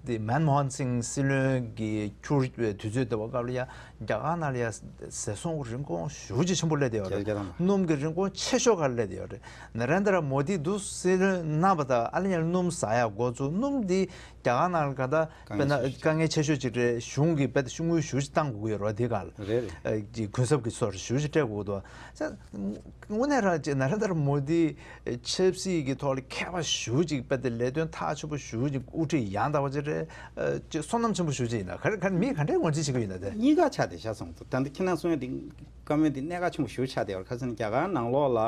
དེ་མན་མོ་ཧན་སིང་སྲིད་བློན་གྱི་འཁྱུར་བའི་དུས་ཚོད་དེ་བ་སྐབས་ལ་ཡ་རྒྱ་གར་ནང་ལ་ཡ་ཟས་སོང་རིན་གོང་ཞེ་པོ་ཅིག་ཆེན་པོ་སླེབས་བསྡད་ཡོད་རེད། རྒྱ་གར་ནང་སྣུམ་གྱི་རིན་གོང་ཆེ་ཤོས་ཁར་སླེབས་བསྡད་ཡོད་རེད། ནེ་རེན་དྲ་མོ་དི་འདུག་སྲིད་བློན་གནང་བ་དང་ཨ་ལེ་ཉལ་སྣུམ་ཟ་ཡ་འགོ་བཙུགས། སྣུམ་འདི་རྒྱ་གར་ནང་ལ་ག་ད་དཀའ་དཔེར་ན་ངལ་ཆེ་དཀའ་ངལ་ཆེ་ཤོས་ཅིག་རེད། གཞུང་གིས་དཔེ་ཤུགས་དངུལ་ཞེ་པོ་ཅིག་བཏང་དགོས་ཀྱི་ཡོད་རེད་བ། དེ་ག་ལ་རེད་རེད། ཨ་གི་གུན་གསབ་ཀྱི་སོར་ཞེ་པོ་ཅིག་སྤྲད་དགོས་འདུག་དངོས་གནས་རང་ཅིག་ནཱ་རེན་དར་མོ་དིའི་ཆབ་སྲིད་ཀྱི་ཐོག་ལ་མཁས་པ་ཞེ་པོ་ཅིག་དཔེ་དེ་ལས་དོན་ཐག་ཆོད་པོ་ཞེ་པོ་ཅིག་དབུ་ཁྲིད་ཡང་དག་པ་ཅིག་རེད། ཨ་ཅིག་བསོད་ནམས་ཆེན་པོ་ཞེ་པོ་ཅིག་ཡིན་ན་ག་རེ་ག་རེ་མིས་ག་འདྲའི་ངོས་འཛིན་བྱེད་ཀྱི་ཡོད་ན་དེ། གཉིས་ཀ་ཆགས་བསྡད་ཤག་བསམ་འདུག་ད་ལྟ་ཁྱེད་རང་གསུང་ཡ་དེ་བཀའ་མོལ་དེ་གནད་འགག་ཆེན་པོ་ཞེ་པོ་ཆགས་བསྡད་ཡོད་རེད། ག་ཟེར་ན་རྒྱ་གར་ནང་ལོགས་ལ་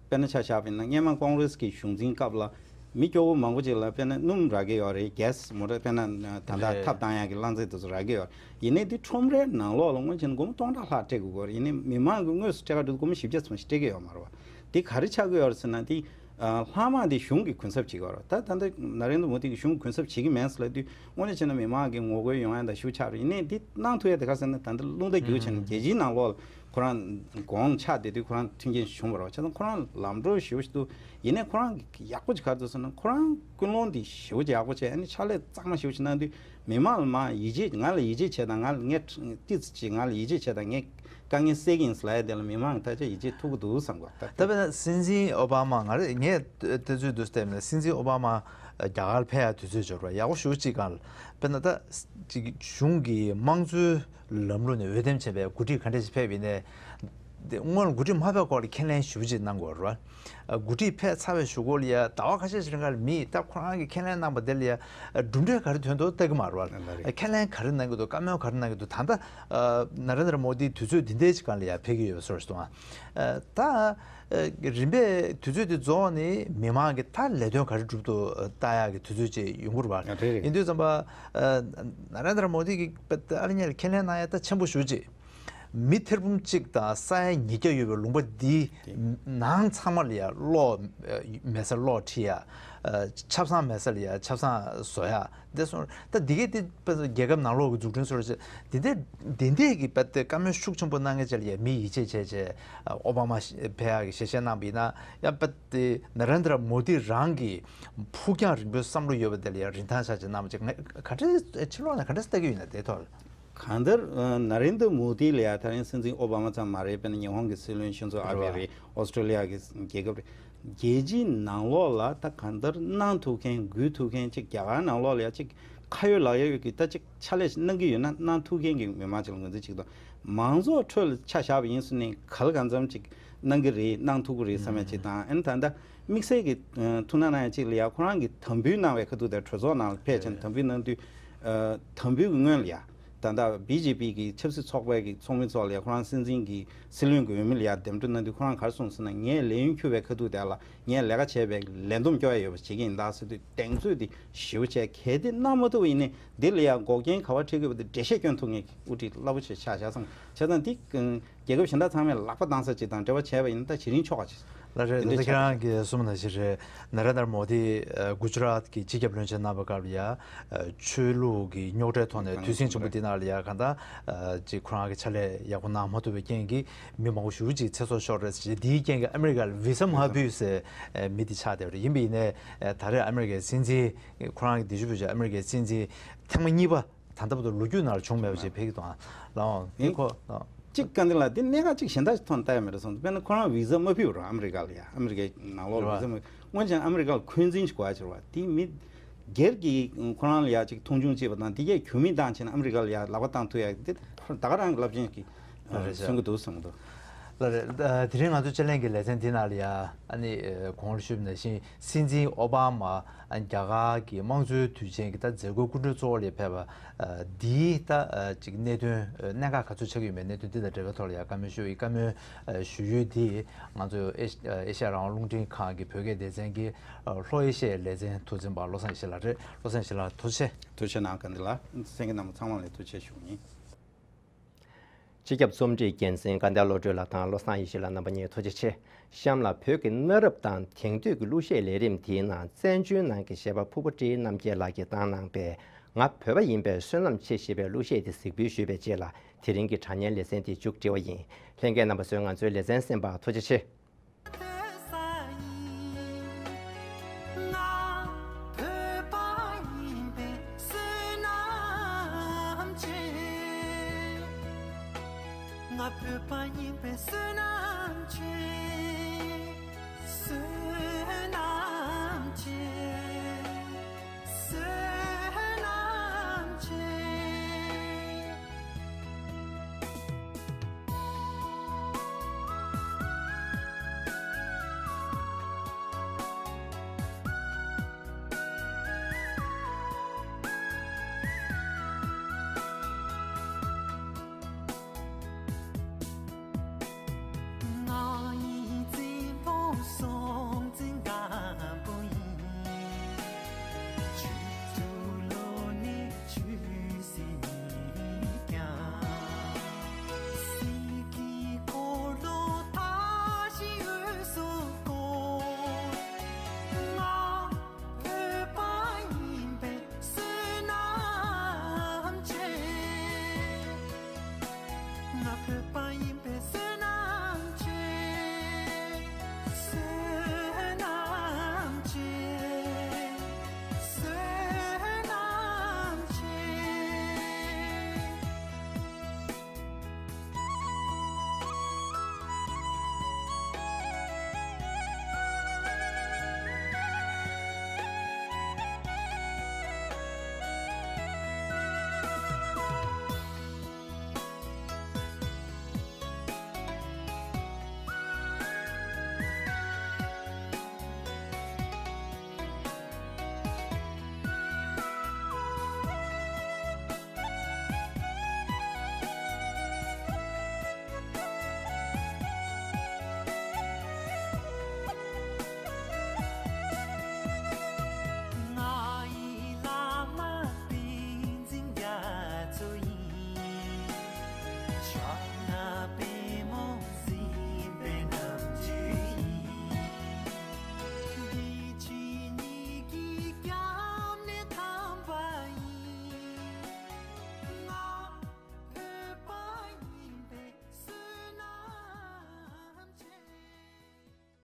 དཔེར་ན་ཆ་བཞག་པ་ཡིན་ན་སྔོན་མ་ཀོང་རེས་ཀྱི་གཞུང་འཛིན་སྐབས་ལ་མི་སྐྱོ་བོ་མང་པོ་ཅིག་ལ་དཔེར་ན་སྣུམ་རག་གི་ཡོད་རེད། གེ་སི་མོ་ཊ་དཔེར་ན་ད་ལྟ་རེད། ཐབ་བཏང་ཡག་གི་རླངས་རྫས་དེ་ཚོ་རག་གི་ཡོད་རེད། ཡིན་ནའི་དེ་ཁྲོམ་རའི་ནང་ལོགས་ལ་སྔོན་ཆད་ན་སྒོར་མོ་སྟོང་ཕྲག་ལྷག་སྤྲད་དགོས་ཀྱི་ཡོད་རེད། ཡིན་ནའི་མི་མང་གིས་དངོས་སུ་སྤྲད་ག་འགྲོ་དུས་སྒོར་མོ་བཞི་བརྒྱ་ཙམ་ཞིག་སྤྲད་ཀྱི་ཡོད་མ་རེད་བ། དེ་ག་རེ་ཆགས་ཀྱི་ཡོད་རེད་ཟེར་ན་དེ་ཨ་ལྷག་མ་དེ་གཞུང་གིས་གུན་གསབ་བྱེད་ཀྱི་ཡོད་རེད། ད་ད་ལྟ་ནཱ་རེན་དྲ་མོ་དི་གིས་གཞུང་གིས་གུན་གསབ་བྱེད་ཀྱི་མེད་ཟེར་ལབ་དུས་དངོས་གནས་བྱས་ན་མི་མང་གིས་ངོ་རྒོལ་ཡོང་ཡ་ད་ཞེ་པོ་ཆགས་རེད། ཡིན་ནའི་འདི་གནང་ཐུབ་ཡ་དེ་ག་ཟེར་ན་ད་ལྟ་རླུང་རྟ་རྒྱུག་བྱས་ནས་རྒྱལ་སྤྱིའི་ནང་ལོགས་ལ་ཁོ་རང་གོང་ཆགས་བསྡད་དུས་ཁོ་རང་མཐུན་རྐྱེན་བྱུང་བ་རེད་བ། བྱས་ཙང་ཁོ་རང་ལམ་འགྲོ་ཞེ་པོ་ཞིག་འདུག་ཡིན་ནའི་ཁོ་རང་གི་ཡག་པོ་ཅིག་ག་རེ་འདུག་ཟེར་ན་ཁོ་རང་ཀུན་སློང་འདི་ཞེ་པོ་ཅིག་ཡག་པོ་བྱས། ཨ་ནི་ཕྱག་ལས་གཙང་མ་ཞེ་པོ་ཅིག་གནང་དུས་མི་མང་ལ་མར་ཡིད་ཆེས། ང་ལ་ཡིད་ཆེས་བྱས་དང་ང་ལ་ངས་ཏོག་ཙམ་ཅིག་ང་ལ་ཡིད་ཆེས་བྱས་དང་ངས་དཀའ་ངལ་སེལ་གྱི་ཡིན་ཟེར་ལབ་ཡ་དེ་ལ་མི་མང་ད་ཆ་ཡིད་ཆེས་ཐུབ་ཀྱི་འདུག་བསམ་གོ། ད་ད་དཔེར་ན་སྲིད་འཛིན་ཨོ་བྷ་མ། ང་རེ་ངས་ལྟ་ཚུལ་དུ་བལྟས་ན་སྲིད་འཛིན་ཨོ་བྷ་མ་རྒྱ་གར་ཕེབས་ཡ་དུས་ཚོད་འབྱོར་བ་ཡག་པོ་ཞེ་པོ་ཅིག་གང་ལ་དཔེར་ན་ད་ཅིག་གཞུང་གི་དམངས་གཙོའི་ལམ་ལུགས་ནས་འོས་འདེམས་བྱས་པའི་འགོ་ཁྲིད་ག་འདྲ་ཞིག་ཕེབས་ཡིན་ནའི་ དེ་སྔོན་ལ་འགོ་ཁྲིད་མ་ཕེབས་གོང་ལ་ཁས་ལེན་ཞུ་ཅིག་གནང་དགོས་རེད་བ། འགོ་ཁྲིད་ཕེབས་ཚར་བའི་གཞུག་གུ་ལ་ཡ་ཟླ་བ་ཁ་ཤས་ཤིག་རིང་ག་ལ་མི་ད་ཁོ་རང་གིས་ཁས་ལེན་གནང་པ་དེ་ལ་ཡ་གྲུབ་འབྲས་ག་རེ་ཐོན་འདུག་ལྟ་གི་མ་རེད་བ། ཁས་ལེན་ག་རེ་གནང་གི་འདུག་བཀའ་མོལ་ག་རེ་གནང་གི་འདུག་ད་ལྟ་ནཱ་རེན་དྲ་མོ་དིའི་དུས་ཚོད་འདི་འདྲའི་ཅིག་སྒང་ལ་ཡ་ཕེབས་ཀྱི་ཡོད་པའི་བཟོ་འདྲ་ཞིག་འདུག་ད་རིམ་པས་དུས་ཚོད་འདི་རྫོགས་ནས་མི་མང་གིས་ད་ལས་དོན་ག་རེ་སྒྲུབ་འདུག་ལྟ་ཡག་གི་དུས་ཚོད་ཅིག་ཡོང་གི་རེད་བ། ཡིན་དུས་ཙམ་པ་ནཱ་རེན་དྲ་མོ་དི་གིས་ཨ་ལེ་ཉེ་ལ་ཁས་ལེན་གནང་ཡ་ད་ཆེན་པོ་ཞེ་ཅིག་མི་ཐེར་འབུམ་གཅིག་དང་ས་ཡ་ཉིས་བརྒྱ་ཡོད་པའི་ལུང་པ་འདིའི་ནང་ཚང་མ་ལ་ཡ་གློག་མེད་སར་གློག་ཁྲིད་ཡ། ཆབ་གསང་མེད་སར་ལ་ཡ་ཆབ་གསང་བཟོ་ཡ། འདི་སོང་ད་འདི་གས་དེ་རྒྱལ་ཁབ་ནང་ལོགས་ཀྱི་འཛུགས་སྐྲུན་སོགས་རེད། འདི་འདྲས་འདི་འདྲས་ཀྱི་བཀའ་མོལ་ཤུགས་ཆེན་པོ་གནང་མཁན་ཅིག་ལ་ཡ་མི་ཡིད་ཆེས་བྱས་བྱས་ཨོ་བྷ་མ་ཕེབས་ཡག་གི་ཞལ་བཞེས་གནང་བ་ཡིན་ན་ཡང་ནཱ་རེན་དྲ་མོ་དི་རང་གི་ཕུགས་རྒྱང་རིང་པོའི་བསམ་བློ་ཡོད་པ་དེ་ལ་ཡ་རིན་ཐང་ཆགས་ཅིག་གནང་བ་ཅིག་ངས་ག་འདྲས་ཕྱི་ལོགས་ནས་ག་འདྲས་ལྟ་གི་ཡོད་ན་དེའི་ཐོག་ལ། གང་ལྟར་ནཱ་རེན་དྲ་མོ་དི་ལ་ཡ་ད་རིང་སྲིད་འཛིན་ཨོ་བྷ་མ་ཙམ་མ་རེད། དཔེར་ན་ཉི་ཧོང་གི་སྲིད་བློན་ཁྱོད་ཚོ་ཨ་བྷེ་རེད། ཨོ་སི་ཀྲོ་ལི་ཡ་གི་རྒྱལ་ཁབ་རེད། རྒྱལ་སྤྱིའི་ནང་ལོགས་ལ་ད་གང་ལྟར་གནང་ཐུབ་མཁན་དགོས་ཐུབ་མཁན་ཅིག་རྒྱ་གར་ནང་ལོགས་ལ་ཡ་ཅིག་ཁ་ཡོད་ལག་ཡོད་ཀྱི་ད་ཅིག་ཕྱག་ལས་གནང་གི་ཡོད་ན་གནང་ཐུབ་མཁན་གྱི་མི་མང་ཅིག་ལ་ངོས་འཛིན་བྱེད་ཀྱི་འདུག་མང་ཚོགས་ཁྲོད་ལ་ཆ་བཞག་པ་ཡིན་ཟེར་ནས་ག་ལ་གང་འཚམ་ཅིག་གནང་གི་རེད། གནང་ཐུབ་ཀྱི་རེད་བསམ་ཡ་ཅིག་དང་། ཨ་ནི་ད་ལྟ་དམིགས་བསལ་གྱི་ཐུགས་སྣང་གནང་ཡ་ཅིག་ལ་ཡ་ཁོ་རང་གིས་དམ་འབུལ་གནང་བའི་ཁ་ཐུག་དེ་གྲོས་ཚོགས་ནང་ལ་ཕེབས་ཕྱིན་དམ་འབུལ་གནང་དུས་དམ་འབུལ་གྱི་སྔོན་ལ་ཡ། ད་ལྟ་བི་ཇེ་པི་གི་ཆབ་སྲིད་ཚོགས་པའི་གི་ཚོགས་མི་ཚོ་ལ་ཡ་ཁོ་རང་སྲིད་འཛིན་གྱི་སྲིད་བློན་གྱི་འོས་མི་ལ་ཡ་འདེམས་སྒྲུག་གནང་དུས་ཁོ་རང་ག་རེ་གསུངས་ཟེར་ན། ངས་ལས་ཡུན་འཁྱོལ་བའི་ཁ་ཐུག་དེ་ལ་ངས་ལས་ཀ་བྱས་པའི་ལས་བསྡོམས་སྐྱོར་ཡ་ཡོད་པ་བྱེད་ཀྱི་ཡིན་ད་ཟེར་དུས་གདེང་ཚོད་དེ་ཞེ་པོ་བྱས། གལ་ཏེ་གནང་མ་ཐུབ་པ་ཡིན་ནའི་འདི་ལ་ཡ་འགོག་རྐྱེན་ག་པར་འཕྲད་ཀྱི་ཡོད་པ་དེ་འགྲེལ་བཤད་སྐྱོན་ཐུབ་མཁན་གྱི་དབུ་ཁྲིད་རླབས་པོ་ཆེ་ཆགས་བཞག་སོང་། བྱས་ཙང་འདི་རྒྱལ་ཁབ་གཞན་དག་ཚང་མས་ལག་པ་བཏང་ས་ཅིག་དང་འབྲེལ་བ་བྱས་པ་ཡིན་ན་ད་ཇེ་རིང་ཕྱོགས་ཁ་ཅིག་ལ་རེད། དེ་འདྲ་ད་ཁྱེད་ཆགས་རང་གིས་གསུངས་ནང་བཞིན་རེད། ནཱ་རེན་དྲ་མོ་དི་གུ་ཇ་རཱཏ་གི་སྤྱི་ཁྱབ་བློན་ཆེན་གནང་བའི་སྐབས་ལ་ཡ་ཆོས་ལུགས་ཀྱི་རྙོག་དྲའི་ཐོག་ནས་དུས་ཟིང་ཆེན་པོ་འདི་ནང་ལ་ཡ་གང་ལྟར་ཅིག་ཁོ་རང་གི་ཕྱག་ལས་ཡག་པོ་གནང་མ་ཐུབ་པའི་རྐྱེན་གྱིས་མི་མང་པོ་ཞེ་པོ་ཅིག་ཚེ་སྲོག་ཤོར་རེད་ཟེར། འདིའི་རྐྱེན་གྱིས་ཨ་མི་རི་ཀ་ལ་བི་ས་མ་ཕུལ་ཟེར་མི་འདི་ཆགས་བསྡད་པ་རེད། ཡིན་པ་ཡིན་ནའི་ད་རེས་ཨ་མི་རི་ཀའི་སྲིད་འཛིན་ཁོ་རང་གི་འདི་ཞུ་བོད་ཀྱི་ཨ་མི་རི་ཀའི་སྲིད་འཛིན་ཐེངས་མ་གཉིས་པ་ད་ལྟ་བར་དུ་ལོ་རྒྱུས་ནང་ལ་བྱུང་མེད་པ་ཞིག་ཕེབས་ཀྱི་འདུག་ཨ། ལགས་འོང་། ངས་ཁོ་ལགས་འོང་། གཅིག་བཀའ་འདི་ལ་འདི་གནད་འགག་གཅིག་གཞན་དག་ཐོག་ནས་ལྟ་ཡ་མེད་རེད་སོང་། དཔེར་ན་ཁོ་རང་བི་ཟ་མ་ཕུལ་བ་རེད། ཨ་མི་རི་ཀ་ལ་ཡ། ཨ་མི་རི་ཀའི་ནང་ལོགས་ལ་རེད་བི་ཟ་མ་ཕུལ། སྔོན་ཆད་ཨ་མི་རི་ཀ་ལ་འཁོན་འཛིན་ཞིག་དགོས་ཡ་ཅིག་རེད་བ། དེ་མི་སྒེར་གྱིས་ཁོ་རང་ལ་ཡ་ཅིག་མཐོང་ཆུང་བྱེད་པ་དང་དེ་གས་གྱོད་མི་བཏང་བྱས་ན་ཨ་མི་རི་ཀ་ལ་ཡ་ལག་པ་བཏང་ཐུབ་ཡ་འདི་ད་ག་རང་གི་རླབས་ཆེན་གྱི་རེད་ཤག་གསུང་གི་འདུག་བསམ་གི་འདུག་ལགས་རེད། ཨ། དེ་རིང་ང་ཚོ་དཔྱད་གླེང་གི་ལེ་ཚན་འདི་ནང་ལ་ཡ་ཨ་ནི་ཨ་གོང་ལ་ཞུས་པ་ནང་བཞིན་སྲིད་འཛིན་ཨོ་བྷ་མ་ཨ་རྒྱ་གར་གྱི་དམངས་གཙོའི་དུས་ཆེན་གྱི་ད་མཛད་སྒོའི་སྐུ་མགྲོན་གཙོ་བོ་ལ་ཕེབས་པ་ཨ་འདིའི་ད་ཨ་ཅིག་གནད་དོན་ཨ་གནད་འགག་ག་ཚོད་ཆགས་ཀྱི་ཡོད་མེད་གནད་དོན་འདི་དང་འབྲེལ་བའི་ཐོག་ལ་ཡ་བཀའ་མོལ་ཞུ་ཡི། བཀའ་མོལ་ཨ་ཞུ་ཡུལ་འདི་ང་ཚོ་ཨེ་ཤ་ཨེ་ཤ་ཡ་རང་དབང་རླུང་འཕྲིན་ཁང་གི་བོད་སྐད་སྡེ་ཚན་གྱི་ཨ་ལྷོ་ཨེ་ཤ་ཡའི་ལེ་ཚན་མཐུ་འཛིན་པ་བློ་བཟང་ཡེ་ཤེས་ལགས་རེད། བློ་བཟང་ཡེ་ཤེས་ལགས་ཐུགས་རྗེ་ཆེ། ཐུགས་རྗེ་གནང་། བཀའ་འདི་ལ་གསན་མཁན་རྣམ་པ་ཚང་མ་ལ་ཐུགས་རྗེ་ཆེ་ཞུ་གི་ཡིན། སྤྱི་ཁྱབ་རྩོམ་སྒྲིག་འགན་འཛིན་སྐལ་ལྡན་བློ་གྲོས་ལགས་དང་བློ་བཟང་ཡེ་ཤེས་ལགས་རྣམ་པ་གཉིས་ཐུགས་རྗེ་ཆེ། གཤམ་ལ་བོད་ཀྱི་གནའ་རབས་དང་དེང་དུས་ཀྱི་གླུ་གཞས་ལས་རིམ་དེའི་ནང་བཙན་བྱོལ་ནང་གི་གཞས་པ་ཕུར་བུ་བཀྲ་ཤིས་རྣམ་རྒྱལ་ལགས་ཀྱིས་བཏང་གནང་པའི་ང་བོད་པ་ཡིན་པས་བསོད་ནམས་ཆེ་ཞེས་པའི་གླུ་གཞས་དེ་གཟིགས་འབུལ་ཞུས་པའི་རྗེས་ལ་དེ་རིང་གི་དྲ་བརྙན་ལེ་ཚན་དེ་མཇུག་སྒྲིལ་བ་ཡིན། ལྷན་རྒྱས་རྣམ་པ་ཚོས་ང་ཚོའི་ལེ་ཚན་གསན་པར་ཐུགས་རྗེ་ཆེ།